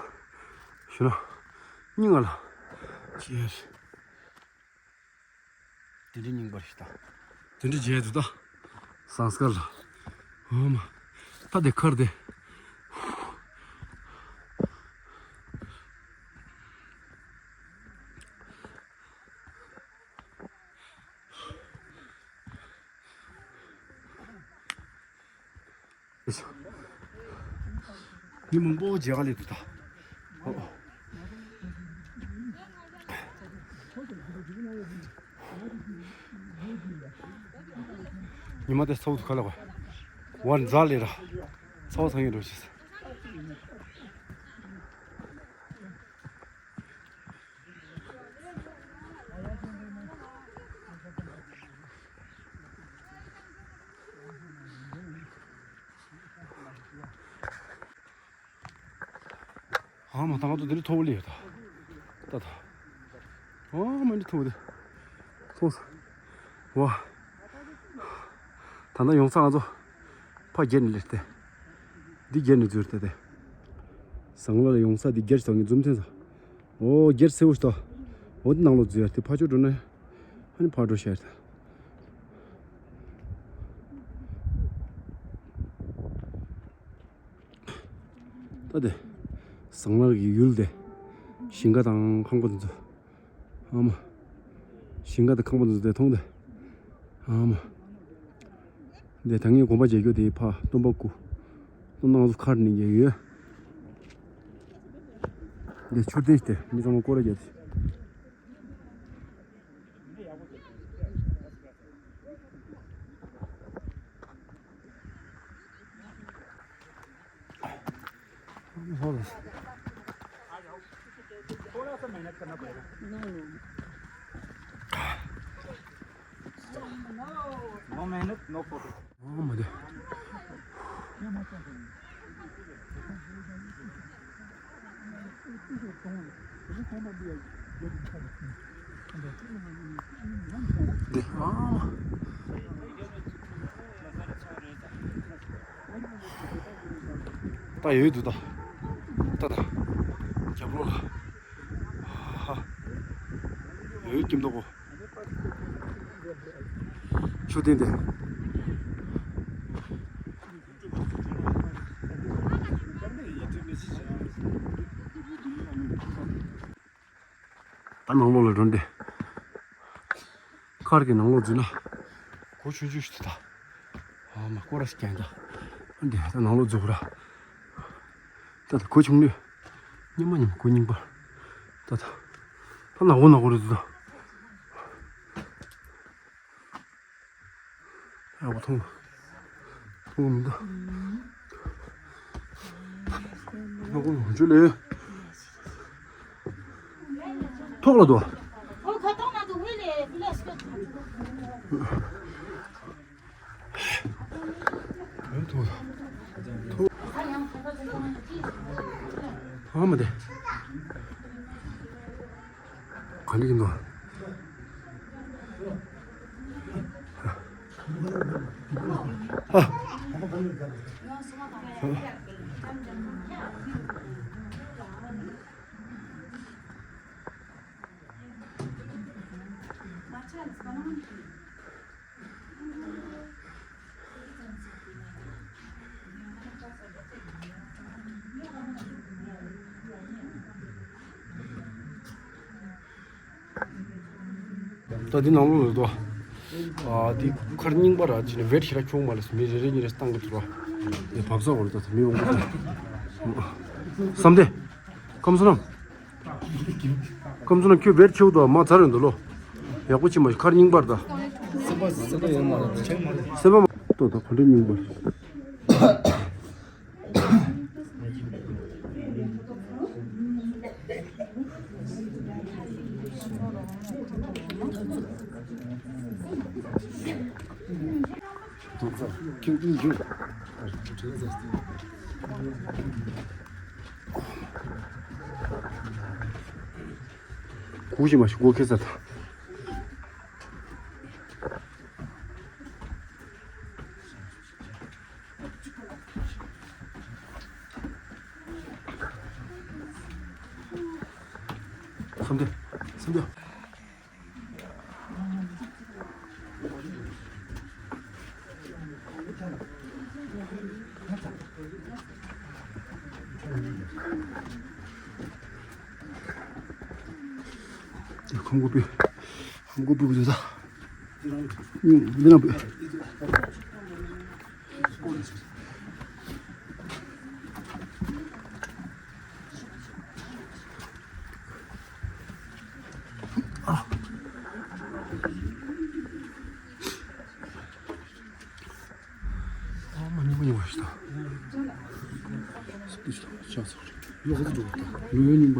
ཞུ་ན། སྙིང་ང་ལ། ཅེར། དེ་འདྲའི་རྙིང་པ་རེད་ད། དེ་འདྲ་བྱས་འདུག་ད། ཟངས་དཀར་ལ། ཨོ་མ། ད་དེ་མཁར་དེ། མི་མང་པོ་མཇལ་ག་སླེབས་འདུག་ད། ཨོ། ཉི་མ་དེ་ཚ་བོ་འདུག་ག་ལ་བ། ཝར་འཛག་ལེ་ར། ཚ་བོ་ཚ་ཡོད་འགྲོ་ཆེ། ཨ་མ་ད་ང་ཚོ་འདི་འདྲ་མཐོ་བོ་ལ་ཡོད་ད། ད་ད། ཨ་མ་འདི་མཐོ་བོ་དེ། མཐོང་སོང་། ཝ། ད་ལྟ་ཡོང་ས་ང་ཚོ། ཕ་རྒྱལ་ནས་སླེབས་ཏེ། འདི་རྒྱལ་ནས་འཛུལ་ཏེ་དེ། ཟངས་ལ་ལ་ཡོང་ས་འདི་རྒྱལ་ཟངས་ཀྱི་འཛུམ་ཐོན་ས། ཨོ་རྒྱལ་སེ་བོ་ཞིག་ད། འོ་འདི་ནང་ལོགས་འཛུལ་ཡ་དེ་ཕ་ཆོས་འགྲོ་ན། ཨ་ནི་ཕར་འགྲོ་ཤར་ད། ད་དེ། ཟངས་ལ་གི་ཡུལ་དེ། ཞིང་ཁ་དང་ཁང་པ་དེ་ཚོ། ཨ་མ། ཞིང་ཁ་དང་ཁང་པ་དེ་ཚོ་དེ་མཐོང་དེ། ཨ་མ། དེ་ད་ངས་དགོན་པ་མཇལ་རྒྱུ་དེ་ཕ་སྟོན་པ་སྐུ། སྟོན་ནང་ཚོ་མཁར་ནས་མཇལ་ཡོད། དེ་མཆོད་རྟེན་ཞིག་དེ་མི་ཚང་མ་སྐོར་ར་རྒྱག་དེ། थोड़ा सा मेहनत करना पड़ेगा। No, no. No minute, no photo. ཨོ་མ་དེ། དེ་ཨ། ད་ཡོད་འདུག་ད། ད་ད། རྒྱབ་ལོགས་ལ། ཧ། ཡོད་ཀྱིན་འདུག་གོ། ཆུ་ལྡན་ཏེ། ད་ནང་ལོགས་ལ་འགྲོ་འདི། མཁར་གྱི་ནང་ལོགས་འཛུལ་ན། སྒོ་ཆུང་ཆུང་ཞིག་འདུག་ད། ཨ་མ་སྐོར་ར་ཞིག་ཀྱང་ད། འདི་ད་ནང་ལོགས་འཛུལ་ར། ད་ད་སྒོ་ཆུང་ནི། སྙེ་མ་སྙེ་མ་སྒོ་རྙིང་པ། ད་ད། ད་ནག་པོ་ནག་པོ་རེད་འདུག་ད། ཡག་པོ་མཐོང་། མཐོང་མི་འདུག་ཡག་པོ་ཡོང་རྒྱུ་ལས། ཐོག་ལ་འདུག་ཐོག་ལ་འདུག་ཐོག་ཨ་མ་དེ། ག་འདྲ་ཡིན་ནོ། ཨ། ད་འདི་ནང་ལོགས་ལ་འདུག་ཨ་འདི་མཁར་རྙིང་པ་ར་ཅི་ནས་བེད་ཤི་ར་ཁྱོང་མ་ལས་མི་རེ་རེ་གཉིས་རེ་བཏང་གི་འདུག་ར། འདི་བབས་ས་འོར་ད་མི་འོང་གི་འདུག་བསམ་སྟེ། ཁམས་བསོད་ནམས། ཁམས་བསོད་ནམས་ཁྱོད་བེར་ཆེའུ་དང་མ་ཚར་ཡོང་འདུག་ལོ། ཡག་པོ་ཅི་མ་ཤི་མཁར་རྙིང་པར་ད། སེམས་པ་སེམས་པ་ཡོད་མ་རེད་ཆེ་མ་རེད། སེམས་པ་མ་ཏོ་ད་གོ་འདྲ་རྙིང་པར། ཁྱོད་ཀྱིས་འཇུ། གུ་ཞིག་མ་ཞིག་སྒོ་ཁེ་ས་ད། སམ་དེ། སམ་དེ། ཁམ་གུ་པི། ཁམ་གུ་པི་བུ་ད། འདི་ན་པི། ཨ་མ་ཉི་མ་ཉི་མ་ཞིག་ད། སི་པི་ཤི་ལ་ཆགས་སོང་རེད། ལོ་ག་ཚོད་འགྲོ་གི་ད། ལོ་ཡོད་ཉིན་པ།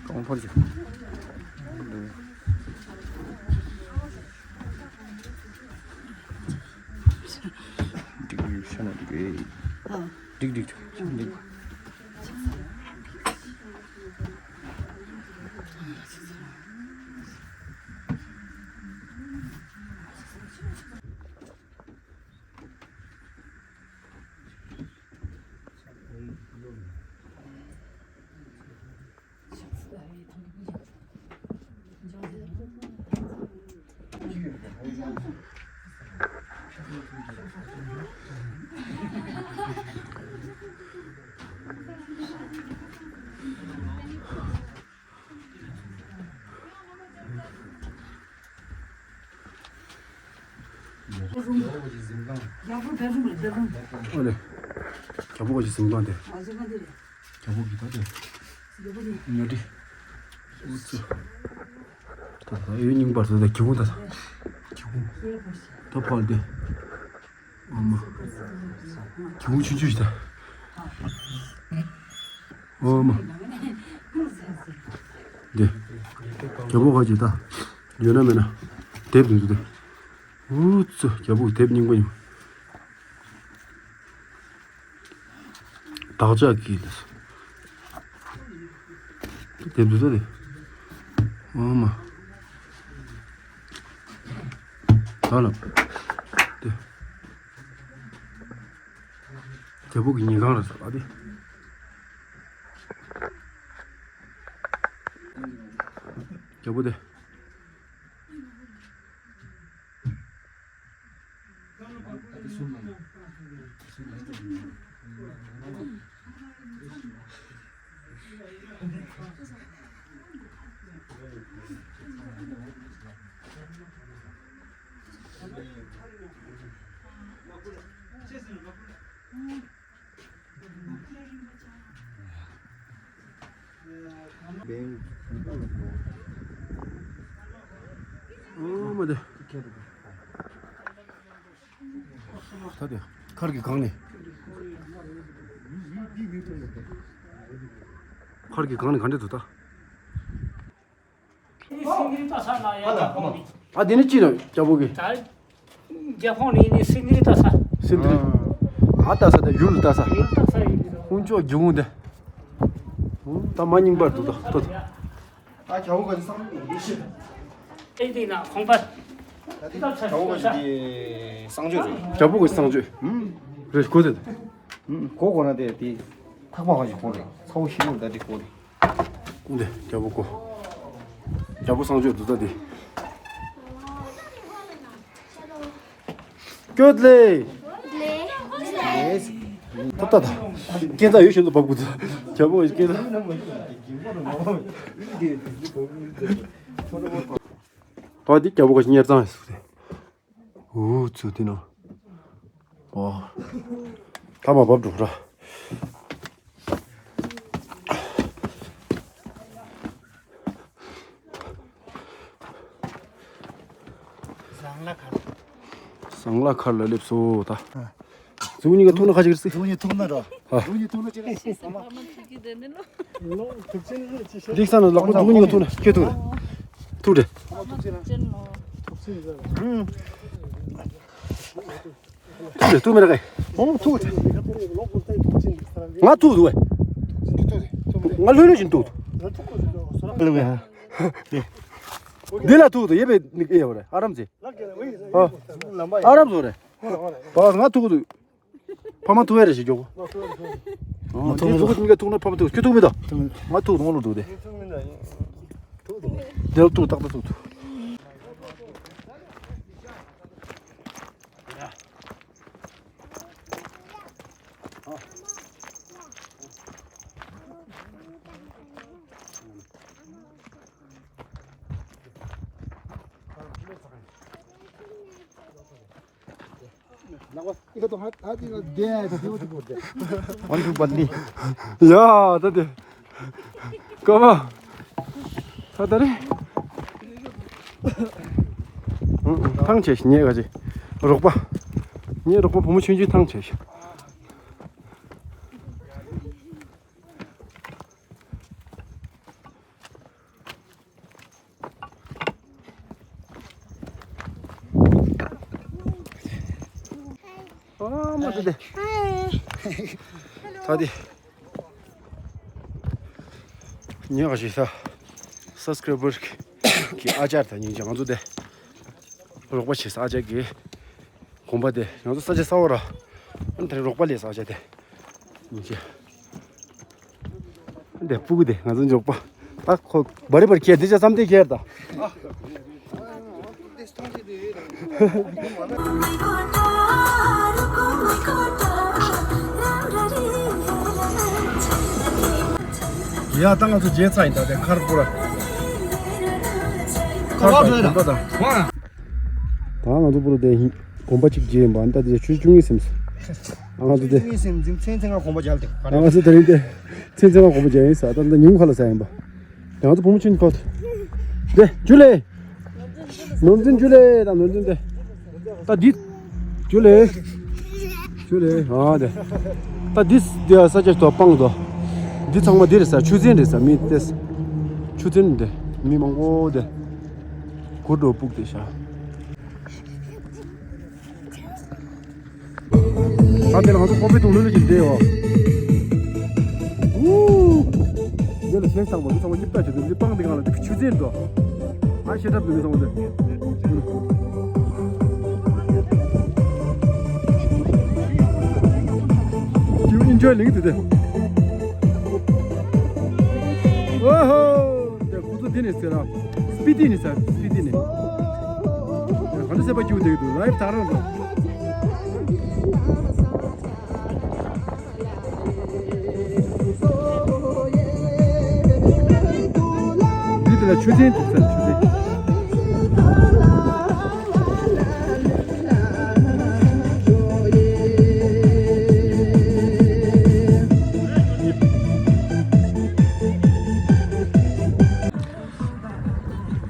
གང་ཕར་ཅིག་འགྲིག་འགྲིག་ཤ་ན་འགྲིག་གི་འགྲིག་འགྲིག་འགྲིག་ཨོ་ལེ། རྒྱལ་པོ་ག་ཅི་གཟིམ་ཁང་དེ། རྒྱལ་པོ་གི་ད་དེ། ཉོ་དྲི། ཨུ་ཙི། ད་ད་ཡོད་རྙིང་པར་ད་ད་གི་གུང་ད་ད། གི་གུང་། ད་ཕར་དེ། ཨ་མ། གི་གུང་ཆུང་ཆུང་ཞིག་ད། ཨ་མ། དེ། རྒྱལ་པོ་ག་ཅི་ད། ཡོད་ན་མེད་ན། དེབ་དེ་ཚོ་དེ། འུ་ཚོ་རྒྱལ་པོ་དེབ་རྙིང་པ་ཡིན། བདག་ཅག་གིས་ལས། དེབ་དེ་ཚོ་དེ། ཨོ་མ། ད་ལ། དེ། རྒྱལ་པོ་གི་ཉིན་གང་རེད་ཟེར་བ་དེ། རྒྱལ་པོ་དེ། ཨོ་མ་དེ། ད་དེ་མཁར་གྱི་སྒང་ནས། མཁར་གྱི་སྒང་ནས་ག་འདྲ་འདུག་ད། ཨ་དེ་ནི་ཅི་རེད་རྒྱལ་པོ་གི། རྒྱལ་ཁོངས་ནི་ནི་སིན་རི་ཏ་ས། སིན་རི། ཨ་ཏ་ས་དེ་ཡུལ་ཏ་ས། ཡུལ་ཏ་ས་ཡིན། དཀོན་མཆོག་སྒེའུ་ཁུང་དེ། ད་མ་རྙིང་པར་འདུག་ད་ལྟོ། ཨ་རྒྱལ་པོ་གི་སང་ཡིན་ཤི། ཨེ་འདི་ན་ཁོང་པ། རྒྱལ་པོ་གི་གསང་སྤྱོད་རེད། རྒྱལ་པོ་གི་གསང་སྤྱོད། རེད་གོ་དེ། གོ་གོ་ན་དེ་དེ། ཐག་པ་ག་ཞིག་གོ་རེད། ཚ་བོ་ཞི་མོ་ད་དེ་གོ་རེད། འདི་རྒྱལ་པོ་གོ། རྒྱལ་པོ་གསང་སྤྱོད་འདུག་ད་དེ། སྐྱོད་ལེ། ལེ། ལེ། ད་ད་ད། སྐད་ད་ཡོད་བཞིན་དུ་བབས་དགོས་ད། རྒྱལ་པོ་སྐད་ད། ད་འདི་རྒྱལ་པོ་ག་ཞིག་གཉེར་གཙང་ཡོད་ཟེར་ཏེ། འུ་ཚོ་འདི་ནང་། ཨོ། ཐ་མ་བབས་འགྲོ་ར། ཟངས་ལ་མཁར། ཟངས་ལ་མཁར་ལ་སླེབས་སོ་ད། ཨ། གཟུགས་གཉིས་ཀ་ཐུག་ན་ཁ་ཅིག་རེད་ཟེར། གཟུགས་གཉིས་ཐུག་ན་འགྲོ། ཨ། གཟུགས་གཉིས་ཐུག་ན་ཅི་རེད་ཟེར། འདི་ས་ན་ལག་པ་གཟུགས་གཉིས་ཀ་ཐུག་ན་ཁྱོད་ཐུག་རེད། ཐུག་རེད། ཐུག་རེད་ཐུག་མེད་ར་གས། ཨོ་ཐུག་རེད། ང་ཐུག་འདུག་བས། ང་ལྷོད་ལྷོད་བཞིན་ཐུག་འདུག་འདི་ལ་ཐུག་འདུག་ཡེ་བས་ནི་ཨེ་ཡོད་རེད། ཨ་རམ་ཟེ། ཨ་རམ་ཟེ་རེད། བ་ང་ཐུག་འདུག་ཕ་མ་ཐུག་ཡ་རེད་ཞེས་མགྱོགས། ང་ཐུག་མི་འདུག་གཟུགས་གཉིས་ཀ་ཐུག་ན་ཕ་མ་ཐུག་ཁྱོད་ཐུག་མི་འདུག་ང་ཐུག་འདུག་ང་ལོ་འདུག་དེ། འདི་ལ་ཐུག་ཏག་ཏག་ཐུག་འདུག་ཡ་ད་དེ། ཀ་མ། ད་ད་རེད། ཐང་ཆད་ཤི་ཉེ་ག་ཅི། རོགས་པ། ངའི་རོགས་པ་བུ་མོ་ཆུང་ཆུང་ཐང་ཆད་ཤི། ཨ་མ་དེ་དེ། ད་དེ། ཉག་ཞིག་ས། སབ་སི་ཀ་རའི་བར་གྱི་ཨ་ཅག་དང་སྙིང་རྗེ་ང་ཚོ་དེ། རོགས་པ་བྱེད་ས་ཨ་ཅག་གི། དགོན་པ་དེ་ང་ཚོ་ས་ཆ་གསར་པ་ར། ཨ་ནི་དེ་རིང་རོགས་པ་ལས་ས་ཨ་ཅག་དེ། སྙིང་རྗེ། འདི་སྤུ་གུ་དེ་ང་ཚོ་འཇོག་པ། ད་ཁོ་བ་རི་བ་རི་ཁྱེར་འདི་ཅག་བསམ་སྟེ་ཁྱེར་ད། ཡ་ད་ང་ཚོ་རྗེས་ཚ་ཡིན་ད་དེ་མཁར་པུ་ར། མཁར་དང་དགོན་པ་དང་། ད་ང་ཚོ་པུ་ར་དེ་ཡིན། དགོན་པ་གཅིག་མཇལ་ཡིན་པ་ཨ་ནི་ད་དེ་ཆུ་ཚོད་བཅུ་གཉིས་ཟིན་སོང་། ང་ཚོ་དེ། བཅུ་གཉིས་ཟིན་ཟིན་ཚེ་ཚེ་ང་དགོན་པ་མཇལ་ཏེ། ང་ཚོ་དེ་རིང་དེ། ཚེ་ཚེ་ང་དགོན་པ་མཇལ་ཡིན་ས་ད་ད་ཉིན་ག་ལ་ས་ཡིན་པ། ང་ཚོ་བུ་མོ་ཆུང་ཁོ། དེ་ཇུ་ལེ། ནོར་འཛིན་ཇུ་ལེ་ད་ནོར་འཛིན་དེ། ད་འདི། ཇུ་ལེ། ཇུ་ལེ་ཨ་དེ། ད་འདི་འདི་ས་ཆ་ཞིག་ཏུ་སྤང་དོ། འདི་ཚང་མ་འདི་རེད་ས་ཆུ་ཚན་རེད་ས་མི་དེ། ཆུ་ཚན་དེ་མི་མང་པོ་དེ། གུར་འགྲོ་སྤུག་དེ་ཤ། ཨ་དེ་ལ་ང་ཚོ་ཀོ་ཕི་འཐུང་ལོས་ལོས་ཀྱི་བསྡད་ཡོད། ཨུ། འདི་ལ་ཤེས་དང་པོ་འདི་ཚང་མ་གཉིས་ཀ་བྱེད་དུས་འདི་སྤང་འདི་གང་ལ་འདི་ཆུ་ཚན་འགྲོ། ཨ་ཤེས་ཐབས་འདི་ཚང་མ་འདི། ཀྱི་ཨིན་ཇོའི་ལིང་དུ་དེ། ཨོ་ཧོ། དེ་ཁོ་ཚོ་དེ་ནས་ཟེར་ར། སྤི་ཏི་ནས་ཟེར་སྤི་ཏི་ནས། ག་འདྲ་ཟེར་པ་ཀྱི་དེ་གི་འདུག་ལའིབ་དག་རང་འགྲོ། འདི་དེ་ལ་ཆུ་ཚན་འདུག་ཟེར་ཆུ་ཚན།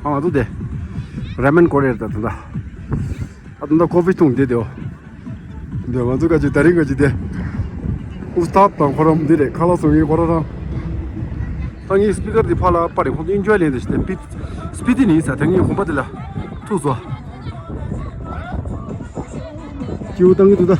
ཨ་ང་ཚོ་དེ་ར་མེན་ཀོ་རེ་ད་ད་ད། ཨ་ད་ད་ཀོ་ཕི་འཐུང་བསྡད་དེའོ། འདི་ང་ཚོ་ཀ་ཅིག་དེ་རིང་ཀ་ཅིག་དེ། ཨུ་སྟཱད་དང་ཁོ་རང་འདི་རེད། ཁ་ལག་བཟོ་མཁན་ཁོ་རང་རང་། ད་ངའི་སྤི་ཀར་འདི་ཕར་ལ་པར་རེད། ཁོང་ཚོ་ཨིན་ཇོའི་ལེན་དེ་ཞིག་དེ་སྤི་སྤི་ཏི་ནས་ཡིན་ས། དེ་ངའི་དགོན་པ་འདི་ལ་ཐུག་སོ། སྐྱིད་པོ་བཏང་གི་འདུག་ད།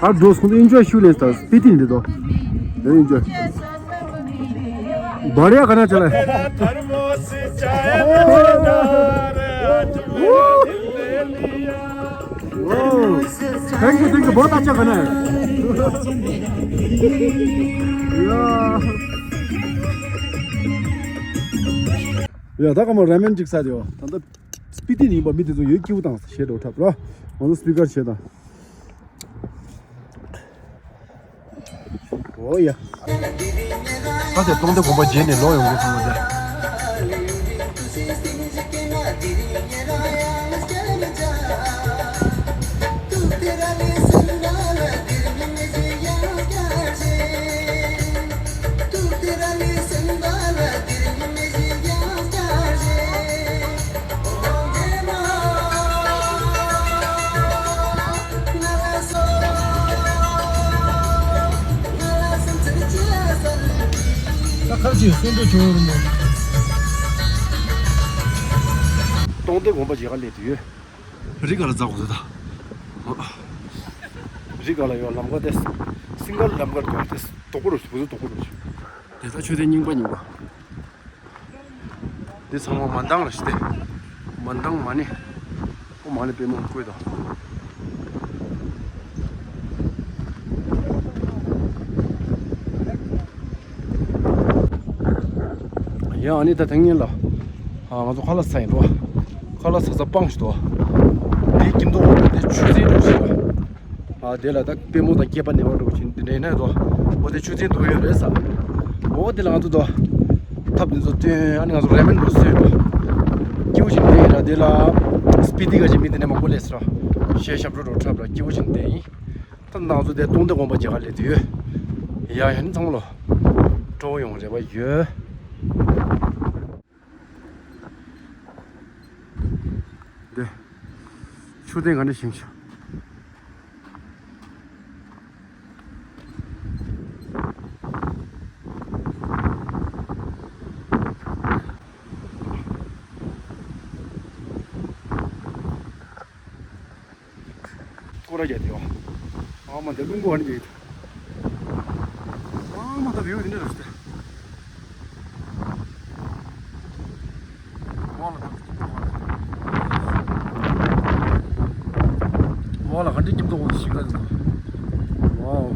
ཨ་འགྲོ་སོང་། ཨིན་ཇོའི་ཞུ་ལེན་སྟངས་སྤི་ཏི་འདི་དོ། ཨིན་ཇོའི། བར་ཡ་ག་ན་ཅ་ལ། Thank you, thank you. बहुत अच्छा खाना है। ཡ། ཡ་ད་ག་མོ་ར་མེན་ཅིག་ཟ་དེ་ཡོ། ད་ལྟ་སྤི་ཏི་ནས་ཡིན་པ་མི་དེ་ཚོ་ཡོད་སྐྱིད་པོ་དང་ཞེས་འགྲོ་འཁྲབ་ར། ང་ཚོ་སྤི་ཀར་བྱེད་དང་། ཨོ་ཡ། ད་དེ་སྟོང་སྡེ་དགོན་པ་མཇལ་ནས་ལོག་ཡོང་གི་སོང་བ་དེ། ད་ཁ་ཅིག་གསོན་པོ་བྱུང་རུང་མོ། སྟོང་སྡེ་དགོན་པ་མཇལ་ག་སླེབས་དུས་ཡོད། རི་ག་ལ་འཛེག་དགོས་འདུག་ད། རི་ག་ལ་ཡོད་ལམ་ཁ་དེ། སིང་གལ་ལམ་ཁ་འདུག་དེ་དོག་པོ་རུ་བུ་ཚོ་དོག་པོ་རུ། དེ་ད་ཆུ་ཚན་རྙིང་པ་རྙིང་པ། འདི་ཚང་མ་མ་འདང་ལ་ཞིག་སྟེ། མ་འདང་མ་ནི། ཨོ་མ་ནི་པད་མོ་བཀོད་དོ། ཡ་ཨ་ནི་ད་ཐེངས་ཉིན་ལ། ཨ་ང་ཚོ་ཁ་ལག་ཟ་ཡིན་འགྲོ། ཁ་ལག་ཟ་ས་སྤང་ཞིག་འདུག་འདི་ཀིམ་དོ་འོ་དེ་ཆུ་ཚན་འགྲོ་ཞིག་ལ། ཨ་དེ་ལ་ད་པད་མོ་དང་སྐྱེས་པ་ནེ་བ་འགྲོ་ཞིག་འདི་འདྲ་ཡིན་ན་འགྲོ། འོ་དེ་ཆུ་ཚན་འགྲོ་ཡོད་རེད་ས། འོ་དེ་ལ་ང་ཚོ་འགྲོ། ཐབ་འདི་ཚོ་སྟོན། ཨ་ནི་ང་ཚོ་རེ་མན་འགྲོ་སོས་འགྲོ། སྐྱིད་པོ་ཞིག་འདི་ཡིན་ན་དེ་ལ་སྤི་ཏི་ག་ཞིག་མི་དེ་ནས་མང་པོ་སླེབས་སོ། ཤེས་ཞབས་བྲོ་འགྲོ་འཁྲབ་ལ་སྐྱིད་པོ་ཞིག་འདི་ཡིན། ད་ང་ཚོ་དེ་སྟོང་སྡེ་དགོན་པ་མཇལ་ག་སླེབས་དུས། ཡ་ཡ་ནི་ཚང་མ་ལོ། སྤྲོ་བོ་ཡོང་རེ་བ་ཡོད། འདི། ཆུ་ཚན་ག་འདྲ་ཞིང་ཤ། སྐོར་ར་རྒྱག་དེ་ཡོ། ཨ་མ་འདི་རླུང་བུ་ཨ་ནི་རྒྱག་དེ། ཨ་མ་ད་བེའུ་འདི་འདྲ་རེད་ཟེར། ག་འདྲ་སྐྱིད་མདོག་ཞིག་ལ། ཝའོ།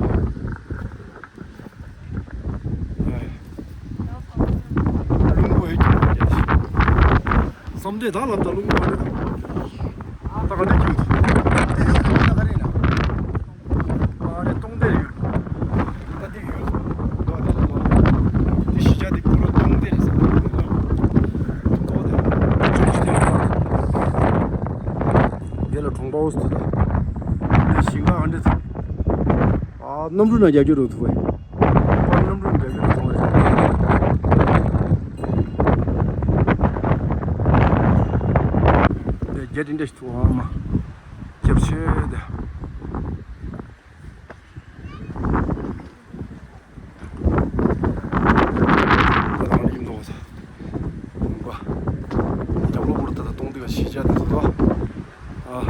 རླུང་བུ་ཧེ་སྐྱིད་པོ་རེད། བསམ་གཏན་ད་ལབ་ད་རླུང་བུ་ག་འདྲ་ད། ད་ག་འདྲ་སྐྱིད་འདུག་ཨ་རེ་སྟོང་སྡེ་ཡོད། ད་འདི་ཡོད། ད་འདི་ལ་ད་འདི་གཞིས་ཆགས་འདི་ཁོ་རང་སྟོང་སྡེ་རེད་ཟེར་གི་འདུག་ད་འདི་འདི་ལ་གྲོང་པ་འོ་ཟེར་ད། འདི་ཞིང་ཁ་ག་འདྲ་ཚ། ཨ་གནམ་གྲུ་ནང་རྒྱག་རྒྱུ་རུ་ཐུག་པས། ཨ་གནམ་གྲུ་ནང་རྒྱག་རྒྱུ་རུ་ཐུག་པས། འདི་རྒྱ་དེ་འདྲ་ཞིག་ཐུག་ཨ་མ། རྒྱབ་ཆོས་དེ། ད་ལྟ་ང་ཡིན་འདུག་ས། ཡིན་པ། རྒྱབ་ལོགས་བོར་ད་ལྟ་སྟོང་སྡེ་ག་གཞིས་ཆགས་དེ་ཚོ་དང་། ཨ།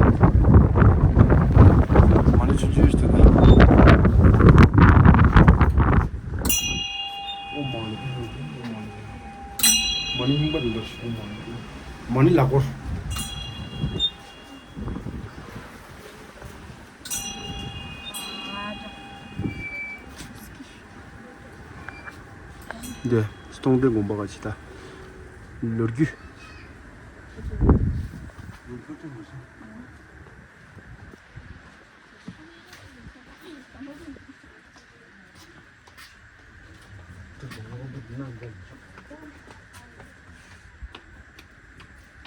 མ་ཎི་ཆུང་ཆུང་ཞིག་དེ་དང་། ཨོཾ་མ་ཎི། མ་ཎི་རྙིང་པ་དེ་འདྲ་ཞིག་མ་ཎི་ལག་འཁོར། འདི་སྟོང་སྡེ་དགོན་པ་ག་ཅི་ད། ལོ་རྒྱུས།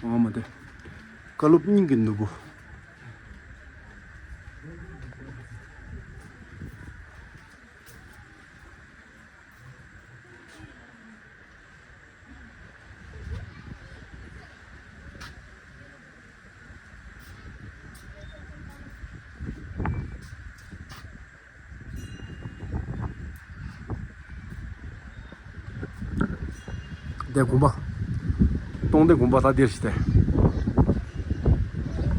ཨ་མ་དེ། བཀའ་སློབ་སྙིང་གི་ནོར་བུ། འདི་དགོན་པ། སྟོང་སྡེ་དགོན་པ་ད་འདིར་ཞིག་སྟེ།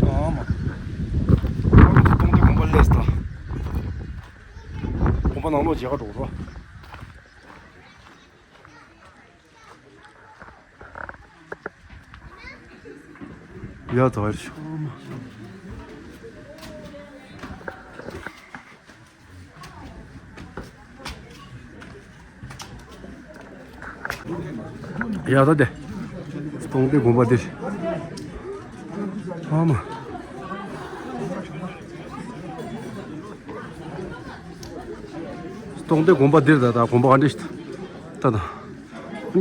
ཨ་མ། སྟོང་སྡེ་དགོན་པ་སླེབས་ད། དགོན་པ་ནང་ལོགས་མཇལ་ཁ་འགྲོ་རོགས། ཡ་ད་བར་ཤོག་མ། ཡ་ད་དེ། སྟོང་སྡེ་དགོན་པ་འདིར། ཨ་མ། སྟོང་སྡེ་དགོན་པ་འདིར་ད་ད་དགོན་པ་ག་འདྲ་ཞིག་ད་ད།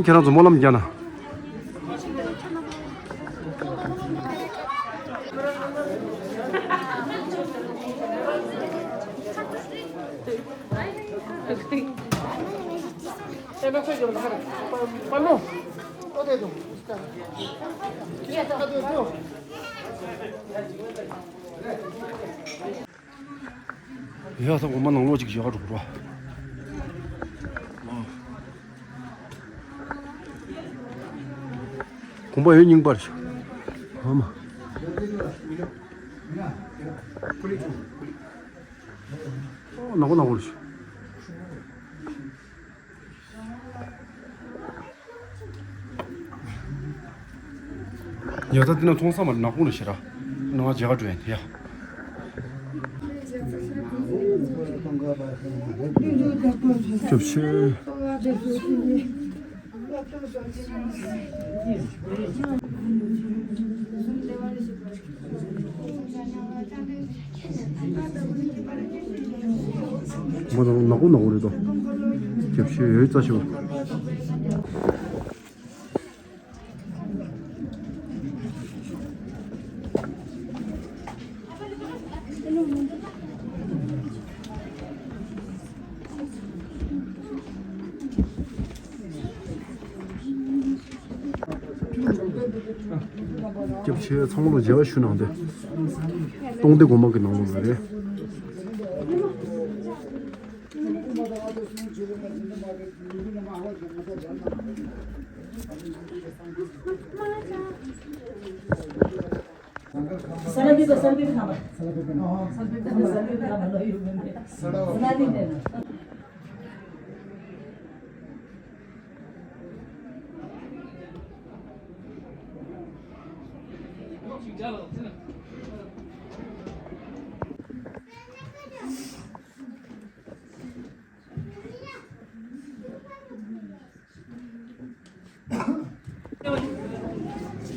ཁྱེད་རང་ཚོ་སྨོན་ལམ་རྒྱག་ན། ཡ་ད་དགོན་པ་ནང་ལོགས་ཅིག་བཞག་འགྲོ་རོགས། དགོན་པ་ཡོད་རྙིང་པར་ཤོག་ཨ་མ། ཨོ་ནག་པོ་ནག་པོ་རེད་ཤག་ཡ་ད་འདི་ན་ཚོང་ས་མར་ནག་པོ་ནི་ཞེ་ར། ནང་མཇལ་ཁ་འགྲོ་ཡ་དེ་ཡ། སྐྱབས་ཆེ། མོ་དང་ནག་པོ་ནག་པོ་རེད་དོ། རྒྱབ་ཤོད་ཡོད་རྩ་ཤོད། སྐྱབས་ཆེ། ཚང་མ་ལ་མཇལ་བ་ཞུ་གནང་སྟེ། སྟོང་སྡེ་དགོན་པ་གི་ནང་ལོགས་ལ་རེད།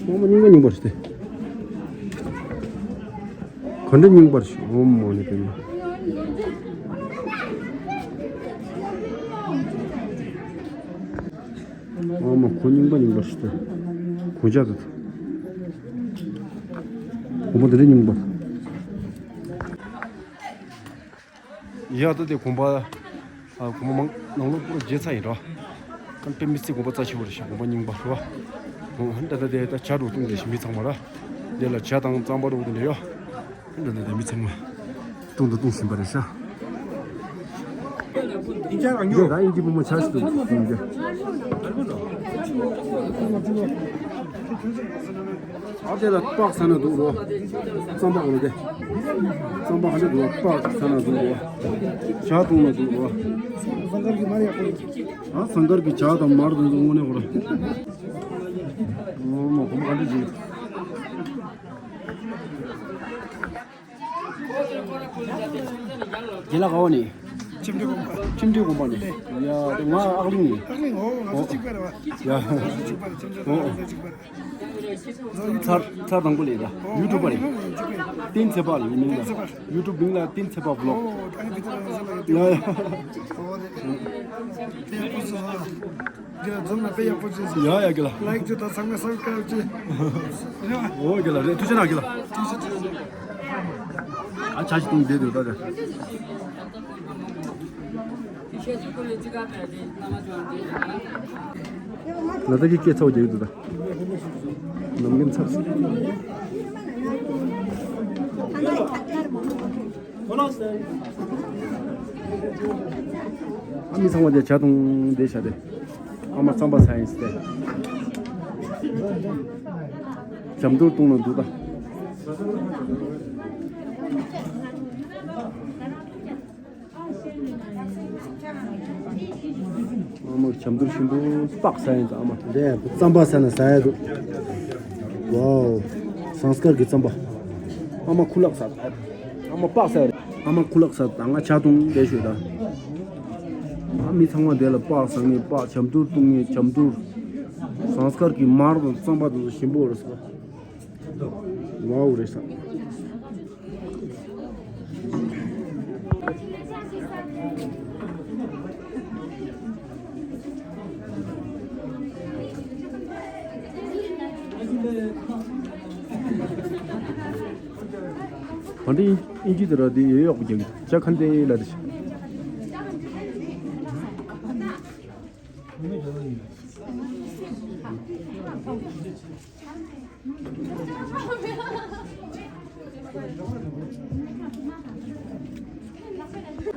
ཨོ་མ་རྙིང་པ་རྙིང་པ་རེད་དེ། ག་འདྲ་རྙིང་པ་རེད། ཨོ་མ་ནི་དེ་ནི། ཨོ་མ་གོ་རྙིང་པ་རྙིང་པ་རེད་དེ། གོ་ཆ་དེ། གོ་མ་དེ་འདྲ་རྙིང་པ། ཡ་ད་དེ་དགོན་པ། ཨ་དགོན་པ་མང་ནང་ལོགས་པུ་ར་བརྗེ་ཚར་ཡིན་རོ། ཨ་དཔེ་མི་སྲིད་དགོན་པ་རྩ་ཆེ་བོ་རེད་ཤག་དགོན་པ་རྙིང་པ་རེད་བ། ཨོ་ད་ད་དེ་ད་ཇ་འདྲ་བཏུང་བསྡད་ཤག་མི་ཚང་མ་ར། དེ་ལ་ཇ་དང་རྩམ་པ་འདྲ་བོ་དེ་འདྲ་ཡོད། ཨ་ད་ད་དེ་མི་ཚང་མ་བཏུང་དང་བཏུང་བཞིན་པ་རེད་ཤག་དེ་ད་ཨིན་ཇི་བུ་མོ་ཇ་ཞིག་འདུག་ཨིན་ཇི། ཨ་དེ་ལ་སྤགས་ཟ་ན་འདུག་རོ། རྩམ་པ་གོ་ལ་དེ། རྩམ་པ་ག་འདྲ་འདུག་སྤགས་ཟ་ན་འདུག་རོ། ཇ་འཐུང་ན་འདུག་རོ། ཟངས་དཀར་གྱི་མར་ཡག་པོ་རེད། ཨ་ཟངས་དཀར་གྱི་ཇ་དང་མར་དེ་ཚོ་དངོས་གནས་གོ་ར། ཨོ་མ་གོ་མ་ག་འདྲ་ཅིག་རྒན་ལགས་ག་བ་ནས། ཁྱིམ་སྤྲོད་དགོན་པ། ཁྱིམ་སྤྲོད་དགོན་པ་ནས། ཡ་དེ་ང་ཨག་གླིང་ནས། ཨག་གླིང་འོ་ང་ཚོ་གཅིག་པ་རེད་བ། ཡ་ང་ཚོ་གཅིག་པ་རེད། ཁྱིམ་སྤྲོད་དགོན་པ་ང་ཚོ་གཅིག་པ་རེད། ཚར་ཚར་དང་པོ་ལས་ད་ཡུ་ཊུབ་པ་རེད། བསྟན་ཚེ་དཔག་ལ་ཡུ་མིང་ལ། ཡུ་ཊུབ་མིང་ལ་བསྟན་ཚེ་དཔག་བི་ལོག་ཡ་ཡ། འདི་ལ་འཛོམས་ན་དཔེ་ཡག་པོ་བྱས་སོང་། ཡ་ཡ་དགེ་ལགས། ལའིག་བྱེད་དང་ཚང་མས་སབ་སི་ཀ་རབ་བྱེད། འོ་དགེ་ལགས་རེད། ཐུགས་རྗེ་གནང་དགེ་ལགས། ཐུགས་རྗེ་ཆེ། ཨ་ཇ་ཞིག་བཏུང་བསྡད་འདུག་ད་ད། ལ་དྭགས་ཀྱི་སྐད་ཚ་བོ་རྒྱག་གི་འདུག་ད། ནམ་རྒྱུན་ཚ་སོང་། ཨ་མི་ཚང་མ་དེ་ཇ་འཐུང་བསྡད་ཤག་དེ། ཨ་མ་རྩམ་པ་ཟ་ཡིན་ཟེར་ཏེ། ཇ་མདོར་བཏུང་ན་འདུག་ད། ཨ་མ་ཇ་མདོར་ཞིམ་པོ་སྤགས་ཟ་ཡིན་ད་ཨ་མ། དེ་རྩམ་པ་ཟ་ན་ཟ་ཡ་འདུག་ཝའོ། ཟངས་དཀར་གྱི་རྩམ་པ། ཨ་མ་ཁུ་ལག་ཟ། ཨ་མ་སྤགས་ཟ་རེད། ཨ་མ་ཁུ་ལག་ཟ་ད་ང་ཇ་འཐུང་བསྡད་ཤོད་ད། ཨ་མི་ཚང་མ་དེ་ལ་སྤགས་ཟ་ངེས་སྤགས། ཇ་མདོར་བཏུང་ངེས་ཇ་མདོར། ཟངས་དཀར་གྱི་མར་དང་རྩམ་པ་དེ་ཚོ་ཞིམ་པོ་རེད་ཟ། ཝའོ་རེད་ཟ། ག་འདྲ་ཨིན་ཨིན་ཇི་དེ་ར་དེ་ཡོད་ཡོག་པོ་རྒྱག་གི་འདུག་ཇ་ཁ་འདྲ་ལ་དེ།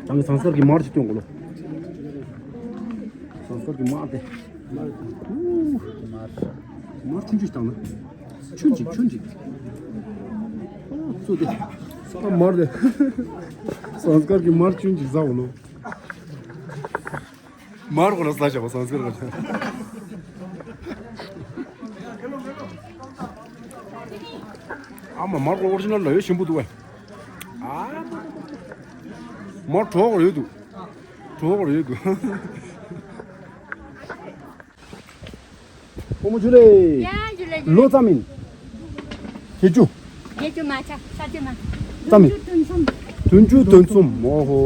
ད་ངས་ཟངས་དཀར་གྱི་མར་ཅིག་སྟོན་དགོས་ལོ། ཟངས་དཀར་གྱི་མར་དེ། མར་ཆུང་ཆུང་ཞིག་བཏང་ན། ཆུན་ཅིག་ཆུན་ཅིག་ཨོ་ཙུ་དེ། ཨ་མར་དེ། ཟངས་དཀར་གྱི་མར་ཆུན་ཅིག་ཟ་འོ་ལོ། མར་ཁོ་ན་ཟ་བྱ་བ་ཟངས་དཀར་ཁོ་ན། ཨ་མ་མར་ཁོ་ཨོ་རི་ཇི་ནལ་ལ་ཡོད་ཞིམ་པོ་འདུག་བས། ཨ་མར་གྲོགས་ཡོད་འདུག་གྲོགས་ཡོད་འདུག་ཨོ་མོ་ཇུ་ལེ། ཡ་ཇུ་ལེ་ཇུ་ལེ། ལོ་ཙམ་ཡིན། བརྒྱད་ཅུ། བརྒྱད་ཅུ་མ་ཆ་ས་ཅི་མ། ཙམ་ཡིན། བདུན་ཅུ་དོན་གསུམ། བདུན་ཅུ་དོན་གསུམ། ཨོ་ཧོ།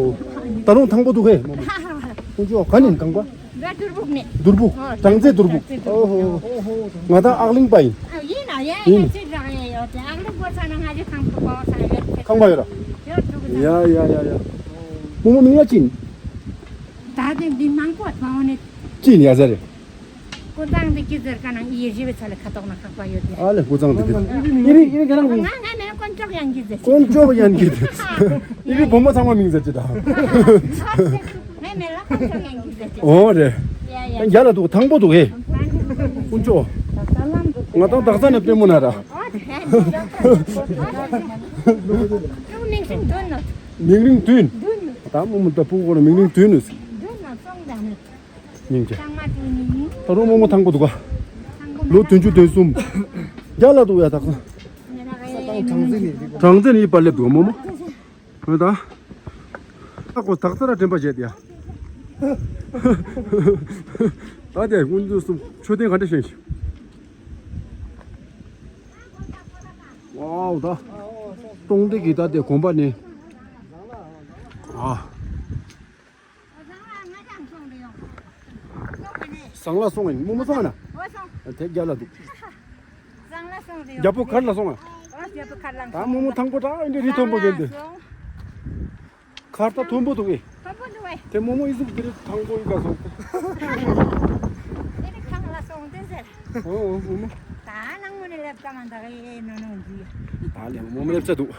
ད་རུང་ཐང་པོ་འདུག་ཧེ། ཧ་ཧ་ཧ། ཁོང་ཚོ་ག་ནས་གང་པ། ང་དུར་བུག་ནས། དུར་བུག་ཨོ། བྲང་རྩེ་དུར་བུག་བྲང་རྩེ་དུར་བུག་ཨོ་ཧོ། ང་ད་ཨག་གླིང་པ་ཡིན། ཨ་ཡིན་ན་ཡ་ཡིན། ཡ་ཅི་རང་ཡ་ཡོད་དེ་ཨག་གླིང་པོ་ཚ་ན་ང་ཅི་ཐང་པོ་པོ་ཚ་ཡོད་དེ། ཁང་པ་ཡོད་ར། ཡོད་འདུག་ཡ་ཡ་ཡ་ཡ། མོ་མོ་མིང་ལ་ཅི་ཡིན། ད་དེ་འདི་མང་པོ་མང་པོ་ནས། ཅི་ཡིན་ཡ་ཟེར། ཀོ་ཙང་འདི་ཀི་ཟེར་ཀ་ནང་ཡེ་ཞི་བའི་ཚ་ལ་ཁ་ཐོག་ན་ཁག་པ་ཡོད་དེ། ཨ་ལེ་ཀོ་ཙང་འདི་ཀི། ཨི་རི་ཨི་རི་ག་རང་ང་ང་ནས་དཀོན་མཆོག་ཡང་གི་ཟེར། དཀོན་མཆོག་ཡང་གི་ཟེར། ཨི་རི་བུ་མོ་ཚང་མ་མིང་ཟེར་ཅི་ད། ང་ནས་ལ་དཀོན་མཆོག་ཡང་གི་ཟེར་ཅི། ཨོ་རེད། ཡ་ཡ། རྒྱ་ལ་འདུག་ཐང་པོ་འདུག་ཧེ། དཀོན་མཆོག་ང་ད་དག་ས་ནས་པེ་མོ་ན་ར། ཨོ་དེ། ཀྲུང་མིང་སྲིང་དོན་ནོ། མིང་རིང་དུན། དུན་ནོ། ད་མོ་མོ་ད་ཕུག་གོ་ནས་མིང་རིང་དུན་ནོ། དུན་ནོ་སོང་ད་ནི། སྙིང་རྗེ། ཚང་མ་དེ་ནི་ནི། ད་རུང་རྨོ་མོ་ཐང་པོ་འདུག་ག་ལོ་བདུན་ཅུ་དོན་གསུམ། རྒྱ་ལ་འདུག་ཡ་དག་ས། གྲངས་འཛིན་ནི་པར་སླེབས་འདུག་རྨོ་མོ། ཧོ་ད། ད་ཁོ་དག་ས་ར་དྲན་པ་བྱས་ཏེ་ཡ། ད་དེ་སྔོན་འཇུག་གསུམ་མཆོད་རྟེན་ག་འདྲ་བཞེངས་ཤིང་། ཨའོ་ད། སྟོང་སྡེ་གི་ད་དེ་དགོན་པ་ནི། ཨ། ཟང་ལ་སོང་ཡིན་མོ་མོ་སོང་ན། དེ་རྒྱ་ལ་འདུག་རྒྱ་པོ་མཁར་ལ་སོང་ང་། ད་མོ་མོ་ཐང་པོ་ད་ཨེ་འདྲ་རི་མཐོན་པོ་གན་དུ། མཁར་ད་མཐོན་པོ་འདུག་གས། དེ་མོ་མོ་ཨི་ཟུག་དེ་རི་ཐང་པོ་ཨི་ག་སོང་། ཨོ་ཨོ་མོ་མོ། ད་ལས་མོ་མོ་སླེབས་ཚར་འདུག་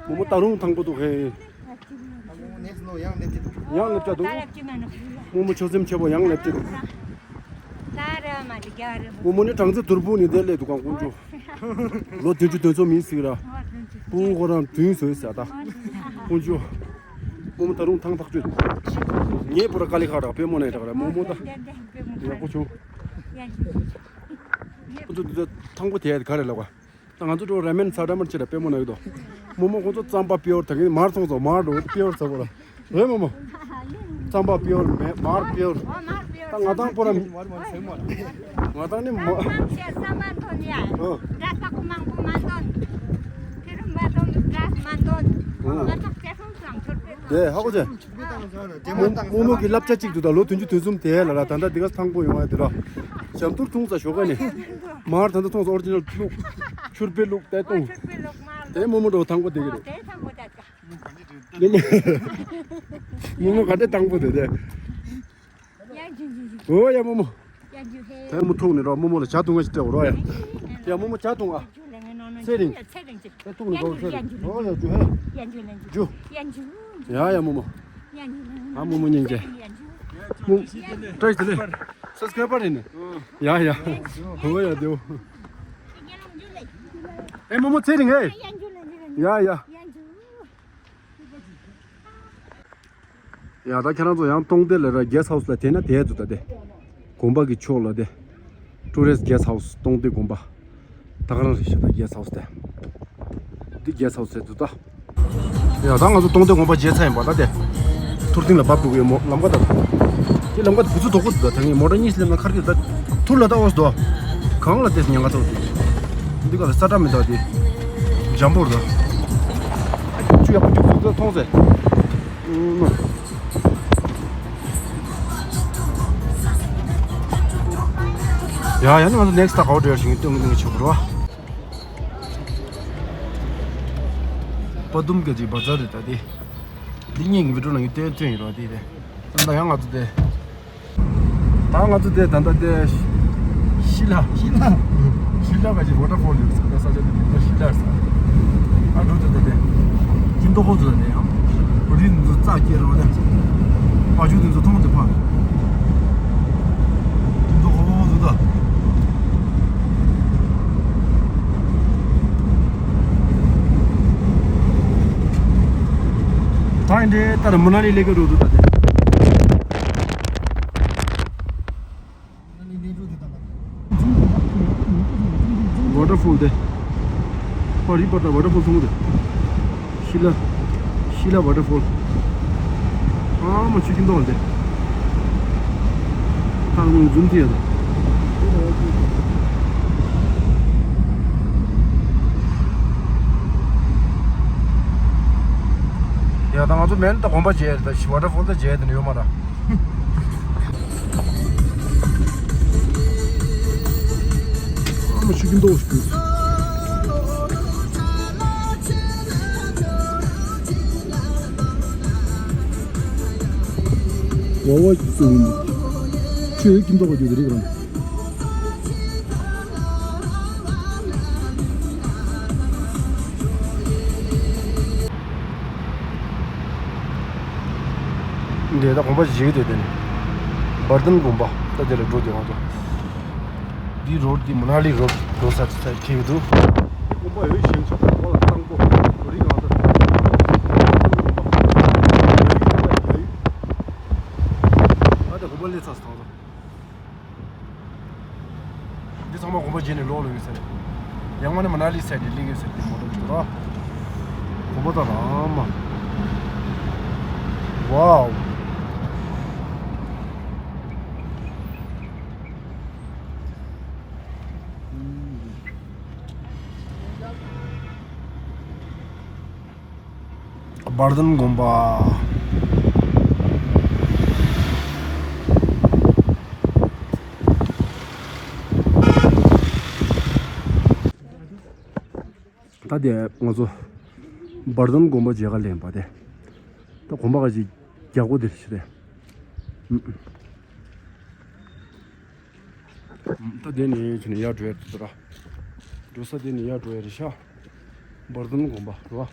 མོ་མོ་ད་རུང་ཐང་པོ་འདུག་གས། ཡང་སླེབས་ཚར་འདུག་མོ་མོ་ཆོག་སེམས་ཆེ་པོ་ཡང་སླེབས་ཚར་འདུག་མོ་མོ་ནི་གྲང་ཚེ་དུར་ཕུག་ནས་དེ་སླེབས་འདུག་ག་དཀོན་མཆོག་ལོ་བདུན་ཅུ་དོན་ཚོ་མིན་ཟིག་ར། སྤུ་གུ་ཁོ་རང་བདུན་བཟོས་ཟེར་ད། དཀོན་མཆོག་མོ་མོ་ད་རུང་ཐང་ཐག་ཆོད་འདུག་ངས་པོ་ར་དཀའ་ལས་ཁག་ར་དཔེ་མོ་ནས་རག་ར་མོ་མོ་ད། ཡག་པོ་བྱུང་། ཁོ་ཚོ་འདི་ཚོ་ཐང་པོ་དེ་ག་རེ་ལབ་ག་ད་ང་ཚོ་འགྲོ་ར་མེན་ས་འདྲ་མར་ཆེ་ར་དཔེ་མོ་ན་ཡོད་དོ། མོ་མོ་ཁོང་ཚོ་རྩམ་པ་པིའོར་ད་གིན་མར་སོང་ཙང་མར་འགྲོ་པིའོར་ཟ་བོ་ར། རེད་མོ་མོ། རྩམ་པ་པིའོར་མེ་མར་པིའོར། ད་ང་དང་པོ་ར། ང་དང་ནི་མོ། ཨོ། དེ་ཧ་གོ་ཚེ། མོ་མོ་གི་བསླབ་བྱ་གཅིག་འདུག་ད་ལོ་བདུན་ཅུ་དོན་གསུམ་དེ་ལ་ར་ད་ལྟ་འདི་ག་ཐང་པོ་ཡོང་བ་དེ་ར། ཞབས་ཏུར་འཐུང་ས་ཞོགས་ཀ་ནས། མར་ད་ལྟ་འཐུང་ས་ཨོ་རི་ཇི་ནལ་བླུག་ཕྱུར་པའི་བླུག་ཏེ་བཏུང་། དེ་མོ་མོ་འགྲོ་ཐང་པོ་དེ་གི་རེད། མོ་མོ་ག་འདྲ་ཐང་པོ་དེ་རེད། ཨོ་ཡ་མོ་མོ། ད་མོ་ཐུག་ནས་རོགས་མོ་མོ་ལ་ཇ་འཐུང་ང་ཞིག་སྤྲད་རོགས་ཡ། ཡ་མོ་མོ་ཇ་འཐུང་ཨ། ཚེ་རིང་། ཚེ་རིང་ཅིག་ད་འཐུང་ནས་རོགས་ཚེ་རིང་། ཨོ་ཡ་ཇུ་ཧེ། ཇུ། ཡ་ཡ་མོ་མོ། ཨ་མོ་མོ་སྙིང་རྗེ། མོ། བཀྲ་ཤིས་བདེ་ལེགས། སབ་སི་ཀ་རའེབ་པར་ཡིན་ནི། ཡ་ཡ། ཨོ་ཡ་དེའོ། ཨེ་མོ་མོ་ཚེ་རིང་ཨེ། ཡ་ཡ། ཡ་ད་ཁྱེད་རང་ཚོ་ཡང་སྟོང་སྡེ་ལ་ར་གེ་སི་ཧའུ་སི་ལ་དེ་ན་དེ་ཚོ་ད་དེ། དགོན་པ་གི་ཕྱོགས་ལ་དེ། ཊུ་རི་སི་ཊི་གེ་སི་ཧའུ་སི་སྟོང་སྡེ་དགོན་པ། ད་ག་རང་རེད་ཤག་ད་གེ་སི་ཧའུ་སི་དེ། འདི་གེ་སི་ཧའུ་སི་ཟེར་འདུག་ད། ཡ་ད་ང་ཚོ་སྟོང་སྡེ་དགོན་པ་མཇལ་ཚར་ཡིན་པ་ད་དེ། ཐུར་སྟེང་ལ་བབས་འགྲོ་གི་ཡོད་མོ་ལམ་ཁ་ད། དེ་ལམ་ཁ་ད་བུ་ཚུ་དོག་པོ་འདུག་ད་ད་ངས་མོ་ཊ་གཉིས་སླེབས་ན་ཁར་གི་ད། ཐུར་ལ་ད་འོ་སྡོ། གང་ལ་དེ་ཉེན་ཁ་ཚོགས་འདུག་འདི་ག་ལ་ས་ཁྲ་མི་འདུག་དེ། འཇམ་པོ་རེད་ད། ཨ་ཅུ་ཡག་པོ་ཅུ་ཚོད་མཐོང་ཟེར། ཡ་ཡ་ནི་ང་ཚོ་ནེག་སི་ཊི་ད་ག་བ་འགྲོ་ཡ་ཞིག་སྟོན་གི་སྟོན་གི་ཆོག་གི་རེད་བ། པ་དུམ་ག་ཅིག་བ་ཛར་རེད་ད་དེ། འདི་གཉིས་ཀྱི་བི་ཌིའོ་ནང་ཡོད་སྟོན་སྟོན་ཡིན་རོགས་དེ་དེ། ད་ལྟ་ཡང་ང་ཚོ་དེ། ད་ང་ཚོ་དེ་ད་ལྟ་དེ། ཤི་ལ། ཤི་ལ། ཤི་ལ་ག་ཅིག་ཝ་ཊར་ཕོལ་ཡོད་ས་ས་ཆ་དེ་མིང་ལ་ཤི་ལ་ཟེར། ཨ་འགྲོ་དེ་ད་དེ། ཁྱིམ་ཐོག་ཁོ་ཚོ་ལ་དེ་ཡང་། བུ་རིགས་འདི་ཚོ་རྩ་སྐྱེ་རོགས་དེ། ཕ་ཆུ་འདི་ཚོ་མཐོང་དེ་ཕ། ཁྱིམ་ཐོག་ཁོ་ཁོ་ཚོ་ད། ད་ཡིན་དེ་ལྟར་མུ་ན་ལི་ལས་ཀ་རོ་དུ་ད་དེ། ཝ་ཊར་ཕོལ་དེ། པར་རི་པར་ད་ཝ་ཊར་ཕོལ་སོང་དེ། ཤི་ལ། ཤི་ལ་ཝ་ཊར་ཕོལ། ཨ་མ་ཆུ་ཁྱིམ་ཐོག་དེ། ཐང་རུང་འཛུམ་ཐི་ཡ་ད། ཡ་ད་ང་ཚོ་མེན་ད་དགོན་པ་མཇལ་ད་ཤི་ཝ་ཊར་ཕོལ་ད་མཇལ་དེ་ནི་ཡོད་མ་ར། ཨ་མ་ཆུ་ཁྱིམ་ཐོག་ཞིག་ཝ་ཝ་ཀྱི་སུ་ཡིན། ཆུ་ཡོད་ཀྱི་མདོག་ག་རྒྱུ་དེ་རིགས་རང་། འདི་ད་དགོན་པ་ཞིག་དེ་དེ་ནི། བར་དན་དགོན་པ་ད་དེ་ལ་འགྲོ་དེ་ང་ཚོ། འདི་རོ་ཌི་འདི་མ་ན་ལི་རོ་ཌི་འགྲོ་ས་ཚ་ཁེལ་འདུག་དགོན་པ་ཡོད་ཞེན་ཆ་དང་ཁོ་ལ་གཙང་པོ་རོ་ཌི་གང་ལྟར། ཨ་ད་དགོན་པ་སླེབས་ཚར་སོང་། འདི་ཚང་མ་དགོན་པ་བརྒྱུད་ནས་ལོག་ལོག་ཡོད་ས་རེད། ཡང་མ་ནི་མ་ན་ལི་སའི་ཌི་སླེབས་ཡོད་ས་རེད་མོ་ཊ་འདུག་ར། དགོན་པ་དང་རང་མ། ཝའོ། འབར་སྟོན་དགོན་པ། ད་དེ་ང་ཚོ་འབར་སྟོན་དགོན་པ་མཇལ་ཁ་ལེན་པ་དེ། ད་དགོན་པ་ག་ཅིག་རྒྱག་གོ་དེ་ཞིག་རེད། ད་དེ་ནས་ཕྱིན་ནས་ཡར་འགྲོ་ཡ་དེ་ར། འགྲོ་ས་དེ་ནས་ཡར་འགྲོ་ཡ་རེད་ཤག་འབར་སྟོན་དགོན་པ་རེད་བ།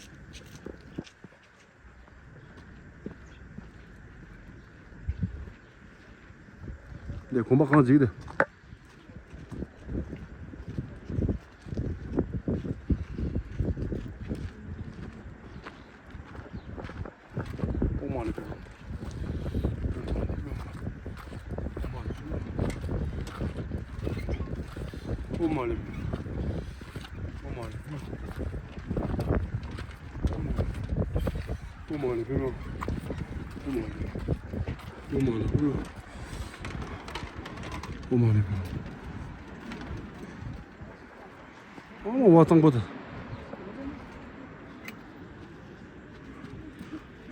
འདི་གོམ་པ་གང་ཅིག་དེ། ཨོཾ་མ་ཎི་པདྨེ། ཨོཾ་མ་ཎི་པདྨེ། ཨོཾ་མ་ཎི་པདྨེ། ཨོཾ་མ་ཎི་པདྨེ། ཨོཾ་མ་ཎི་པདྨེ། ཨོཾ་མ་ཎི་པདྨེ། ཨོཾ་མ་ཎི་པདྨེ། ཨོཾ་བ་གཙང་པོ་དང་།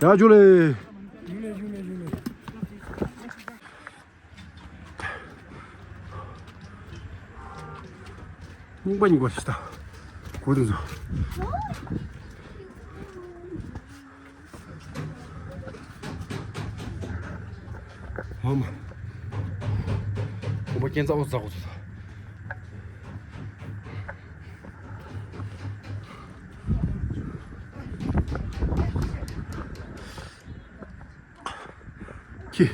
ཡ་ཇུ་ལེ། ཇུ་ལེ་ཇུ་ལེ་ཇུ་ལེ། རྙིང་པ་རྙིང་པ་ཞིག་ད། གོ་དེ་ཚོ། ཨོ་མ། ཨོ་མ་རྐྱེན་རྩ་བ་ཟ་གོ་ཚོ་ད། ཁྱི།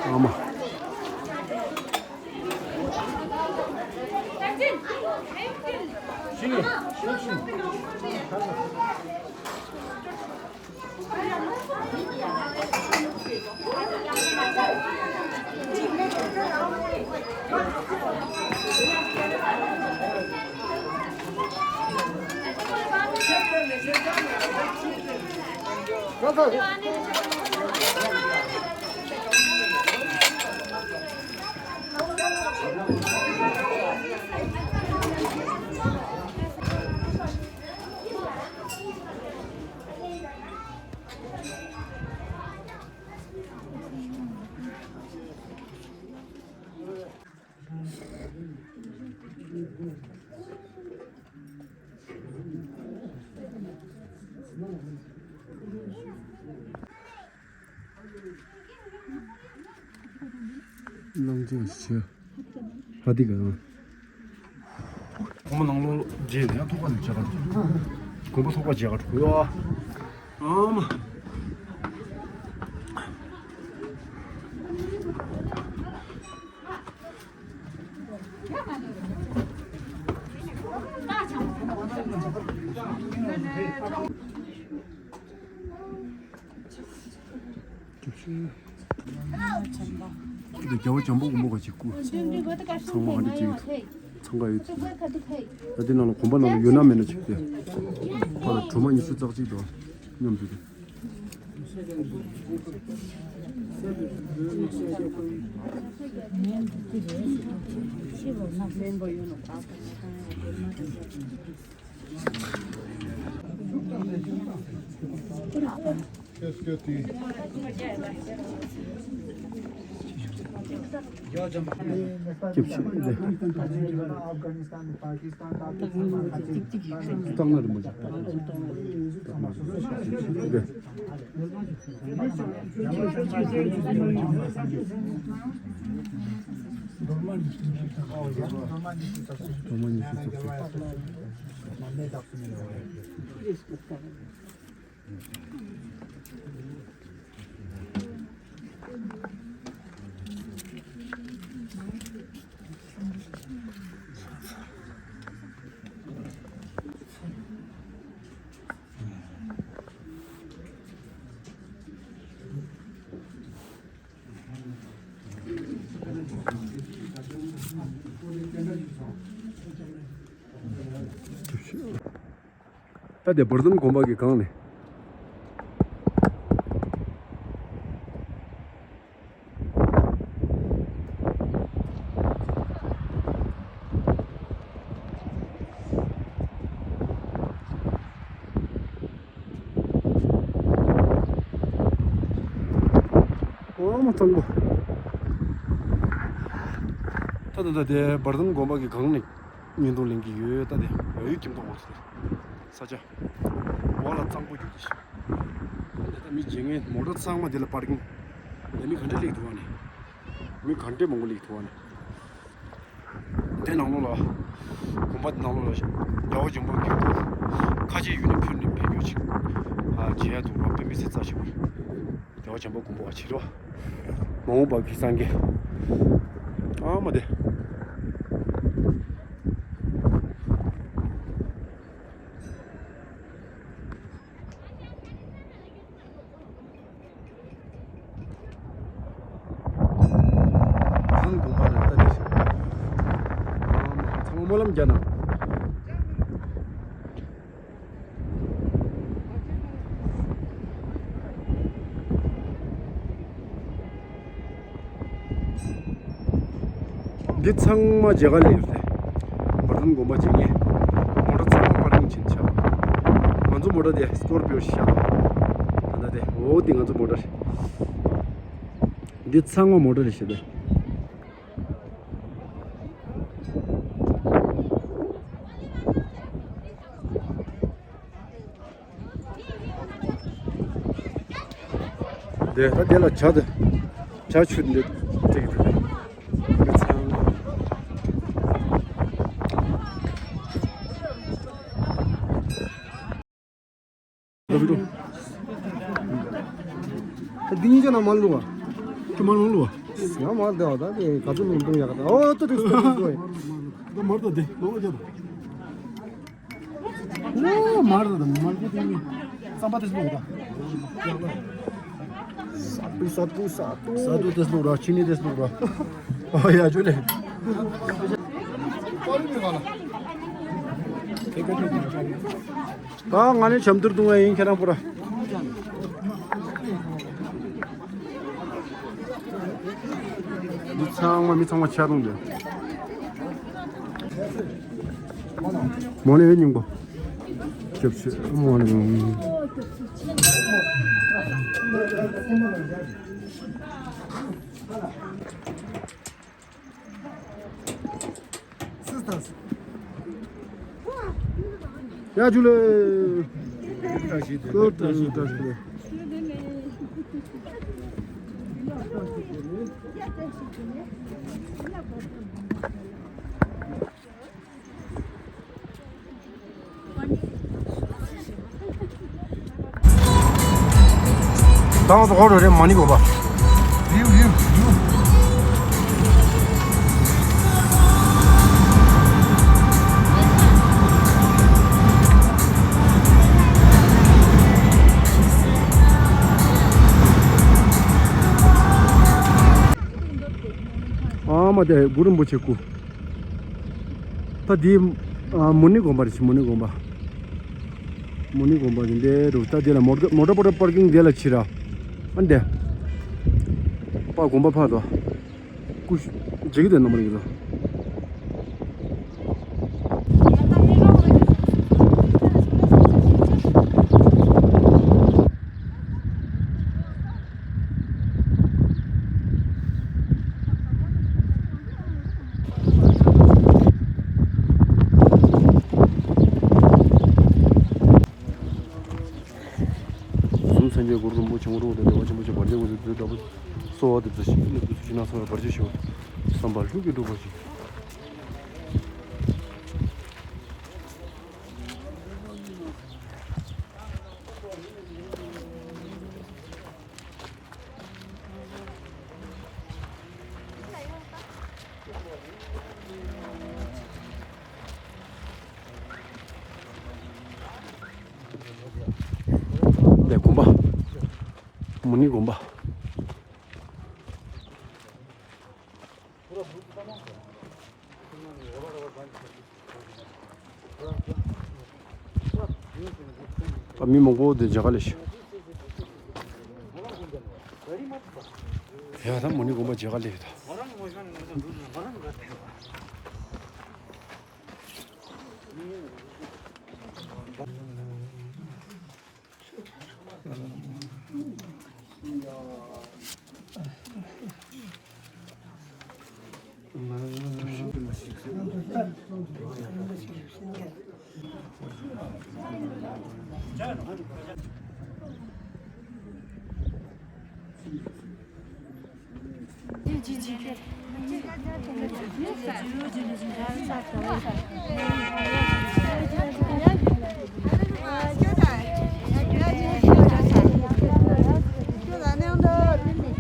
ཨ་མ། གླང་ཆེན་ཞེས་ཧ་ཏི་ག་ཡང་། གོང་མ་ནང་ལོགས་རྗེས་ནས་ཡང་ཐོག་པ་ནས་མཇལ་ཁ་འགྲོ། གོང་མ་ཐོག་པ་མཇལ་ཁ་འགྲོ་ཡོ། ཨ་མ། ཁྱེད་རྒྱལ་བ་འཇམ་པོ་མགོན་པོ་ག་ཅིག་སྐུ། ཚང་མ་ག་འདྲ་ཅིག་འཚང་ཁ་ཡོད་ཚུལ། ད་དེ་ནང་ལ་གོམ་པ་ནང་ལ་ཡོད་ན་མེད་ན་ཅིག་སྟེ། ཕ་ལ་གྲོ་མ་ཉི་ཤུ་རྩ་གཅིག་དང་མཉམ་དུ་དེ། སྐྱབས་ཆེ་ལེ། སྟག་སྣ་རིན་པོ་ཆེ། ལེ། སྒྲོལ་མ་ཉི་ཤུ་རྩ་གསུམ། ད་དེ་བར་དོན་དགོན་པ་གི་སྒང་ནས། འོ་མ་གཙང་པོ། ད་ད་ད་དེ་བར་དོན་དགོན་པ་གི་སྒང་ནས་བརྙན་ཐུང་ལེན་གྱི་ཡོད། ད་དེ་ཡོད་ཡོད་ཀྱི་མདོག་འོ་དེ་ས་ཆ་འོ་ལ་གཙང་པོ་རྒྱུག་གི་ཤི། ད་ད་མི་བྱེད་ངེས་མོ་ཊ་ཚང་མ་དེ་ལ་པར་ཀིང་། ད་མི་ག་འདྲ་སླེབས་འདུག་བ་ནི། མི་ག་འདྲ་མང་པོ་སླེབས་འདུག་བ་ནི། དེ་ནང་ལོགས་ལ། དགོན་པ་དེ་ནང་ལོགས་ལ། རྒྱལ་བ་འཇམ་དཔལ་གྱི་སྐུ། ཁ་ཆེ་ཡུལ་ནས་ཕུལ་ནས་ཕེབས་ཡོད་ཅིག་ཨ་བྱེད་ཡ་འདུག་རོགས་དཔེ་མི་སྲིད་རྩ་ཆེ་བ། རྒྱལ་བ་འཇམ་དཔལ་དགོན་པ་བ་ཕྱི་རོ། མ་འོངས་པ་གི་སངས་རྒྱས། ཨ་མ་དེ། ཧང་དགོན་པ་ལ་ལྟ་དེ་ཞིག་ཚང་མ་སྨོན་ལམ་རྒྱག་ན། འདི་ཚང་མ་མཇལ་ཁ་ལས་ཡོད་རེད། བར་དོན་དགོན་པ་བྱེད་མཁན། མོ་ཊ་ཚང་མ་པར་ཀིང་བྱིན་ཆགས། ང་ཚོ་མོ་ཊ་དེ་སྐོར་པིའོ་ཤག་ད་ལྟ་དེ་འོ་འདི་ང་ཚོ་མོ་ཊ་རེད། འདི་ཚང་མ་མོ་ཊ་རེད་ཤག་དེ། དེ་ད་དེ་ལ་ཇ་དེ་ཇ་ཆུ་འདི་སྤྲད་ཀྱི་འདུག་མི་ཚང་། འདི་གཉིས་ཆ་ན་མ་བླུགས་པ། ཁྱོད་མ་བླུགས་པ། ང་མ་བསྡད་པ་ད་དེ་ག་ཚོད་བླུགས་འདུག་ཡག་ད་ཨོ་ཏོ་ཏོ་ཏོ་ཏོ། ད་མར་ད་དེ་ལོ་བ་ཇ་དང་། ཨོ་མར་ད་མར་གོ་ཏེ་ནི་རྩམ་པ་ཏེ་སློག་ད། ས་ཏུ་ས་ཏུ་ས་ཏུ། ས་ཏུ་ཏེ་སློག་ར་ཆི་ནི་ཏེ་སློག་ར། ཨོ་ཡ་ཇུ་ལེ། ད་ང་ནི་ཆམ་ཐུར་བཏུང་བ་ཡིན་ཁྱེད་རང་པུ་ར། འདི་ཚང་མ་མི་ཚང་མ་ཆ་རུང་དེ། མོ་ནི་ཡོད་སྙིང་པོ། ཅབ་ཅབ་མོ་ནི། Sisters. ཡ་ཇུ་ལེ། ཏོ་ཏོ་ཏོ་ཏོ། དང་སོ་ཧོ་རོ་རེ་མ་ནི་གོ་བ། ཡུ་ཡུ་ཡུ། ཨ་མ་དེ་གུ་རུ་རིན་པོ་ཆེ་སྐུ། ད་འདི་ཨ་མུ་ནི་དགོན་པ་རེད་ཤི། མུ་ནི་དགོན་པ། མུ་ནི་དགོན་པ་འདི་འདྲའི་རུ། ད་འདི་ལ་མོ་ཊ་མོ་ཊ་པོ་ཊ་པར་ཀིང་འདི་ལ་ཕྱི་ར། ཨ་འདི། པ་དགོན་པ་ཕ་དོ། ཀུ་ཤུ་འཇིག་དེ་ནོ་མ་རིག་དོ། གསུམ་སངས་རྒྱས་གུ་རུ་རིན་པོ་ཆེ་དངོས་གྲུབ་དང་བདེ་བ་ཆེན་པོ་ཆེ་བར་ཆད་ཀུན་སེལ་བདུད་དགྲ་བོ་གསོལ་བ་འདེབས་སོ་ཞིང་ནས་བདུད་རྩི་ཆུ་ནང་སོང་བའི་བར་ཆད་ཞི་བ་བསམ་པ་ལྷུན་གྱིས་འགྲུབ་པ་ཞིག་ལས་དགོན་པ། མུ་ནི་དགོན་པ། ད་མི་མང་པོ་འདི་མཇལ་ཁ་སླེབས་ཤག་ཡ་ད་མུ་ནི་དགོན་པ་མཇལ་ཁ་སླེབས་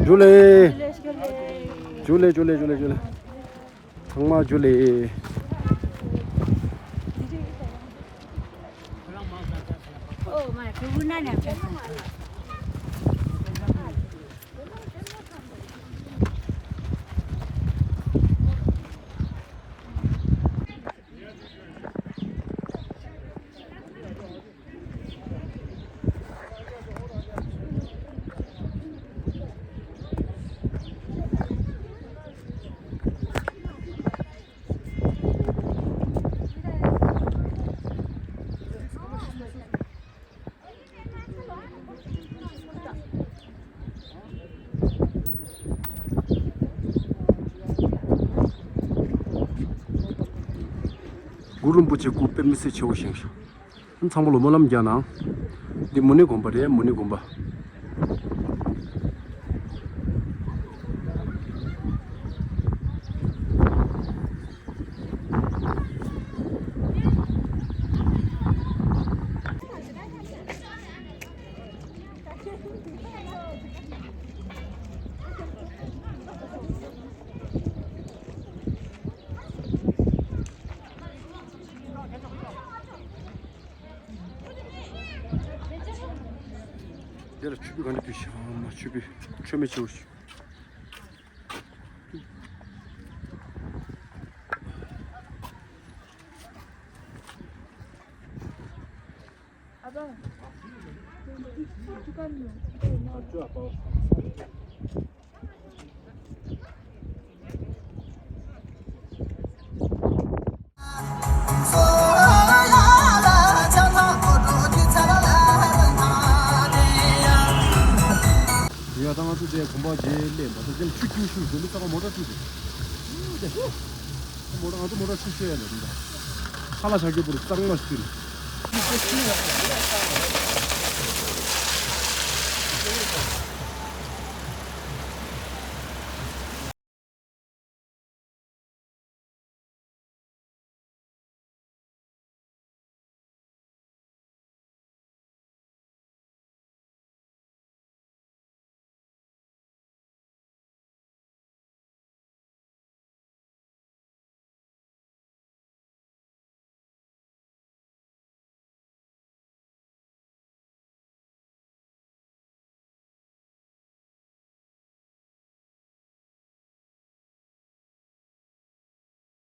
ཡོད་ད། ཇུ་ལེ། ཇུ་ལེ་ཇུ་ལེ་ཇུ་ལེ་ཇུ་ལེ། ཚང་མ་ཇུ་ལེ། གུ་རུ་རིན་པོ་ཆེ་སྐུ་དཔེ་མི་སྲིད་ཆེ་བོ་བཞེངས་ཤག་ཚང་མ་ལ་སྨོན་ལམ་རྒྱག་གནང་། འདི་མུ་ནེ་དགོན་པ་རེད། མུ་ནེ་དགོན་པ། དེ་ལ་ཆུ་བུ་ག་འདྲ་འདུག་ཤག་མ་ཆུ་བུ་མཆོད་མེ་ཆེ་བོ་ཞིག་ཡ་ད་ང་ཚོ་དེ་གོམ་པ་རྗེས་སླེབས་པ་དང་དེ་ལ་ཆུ་རྒྱུག་ཤུགས་དེ་ལ་ས་ག་མོ་ཊ་ཁྲིད་དེ། མོ་ཊ་ང་ཚོ་མོ་ཊ་ཁྲིད་ཤོད་ཡ་ལ་འདི་འདྲ། ཁ་ལག་བྱ་རྒྱུ་བུ་རུ་གཙང་མ་ཞིག་ཁྲིད།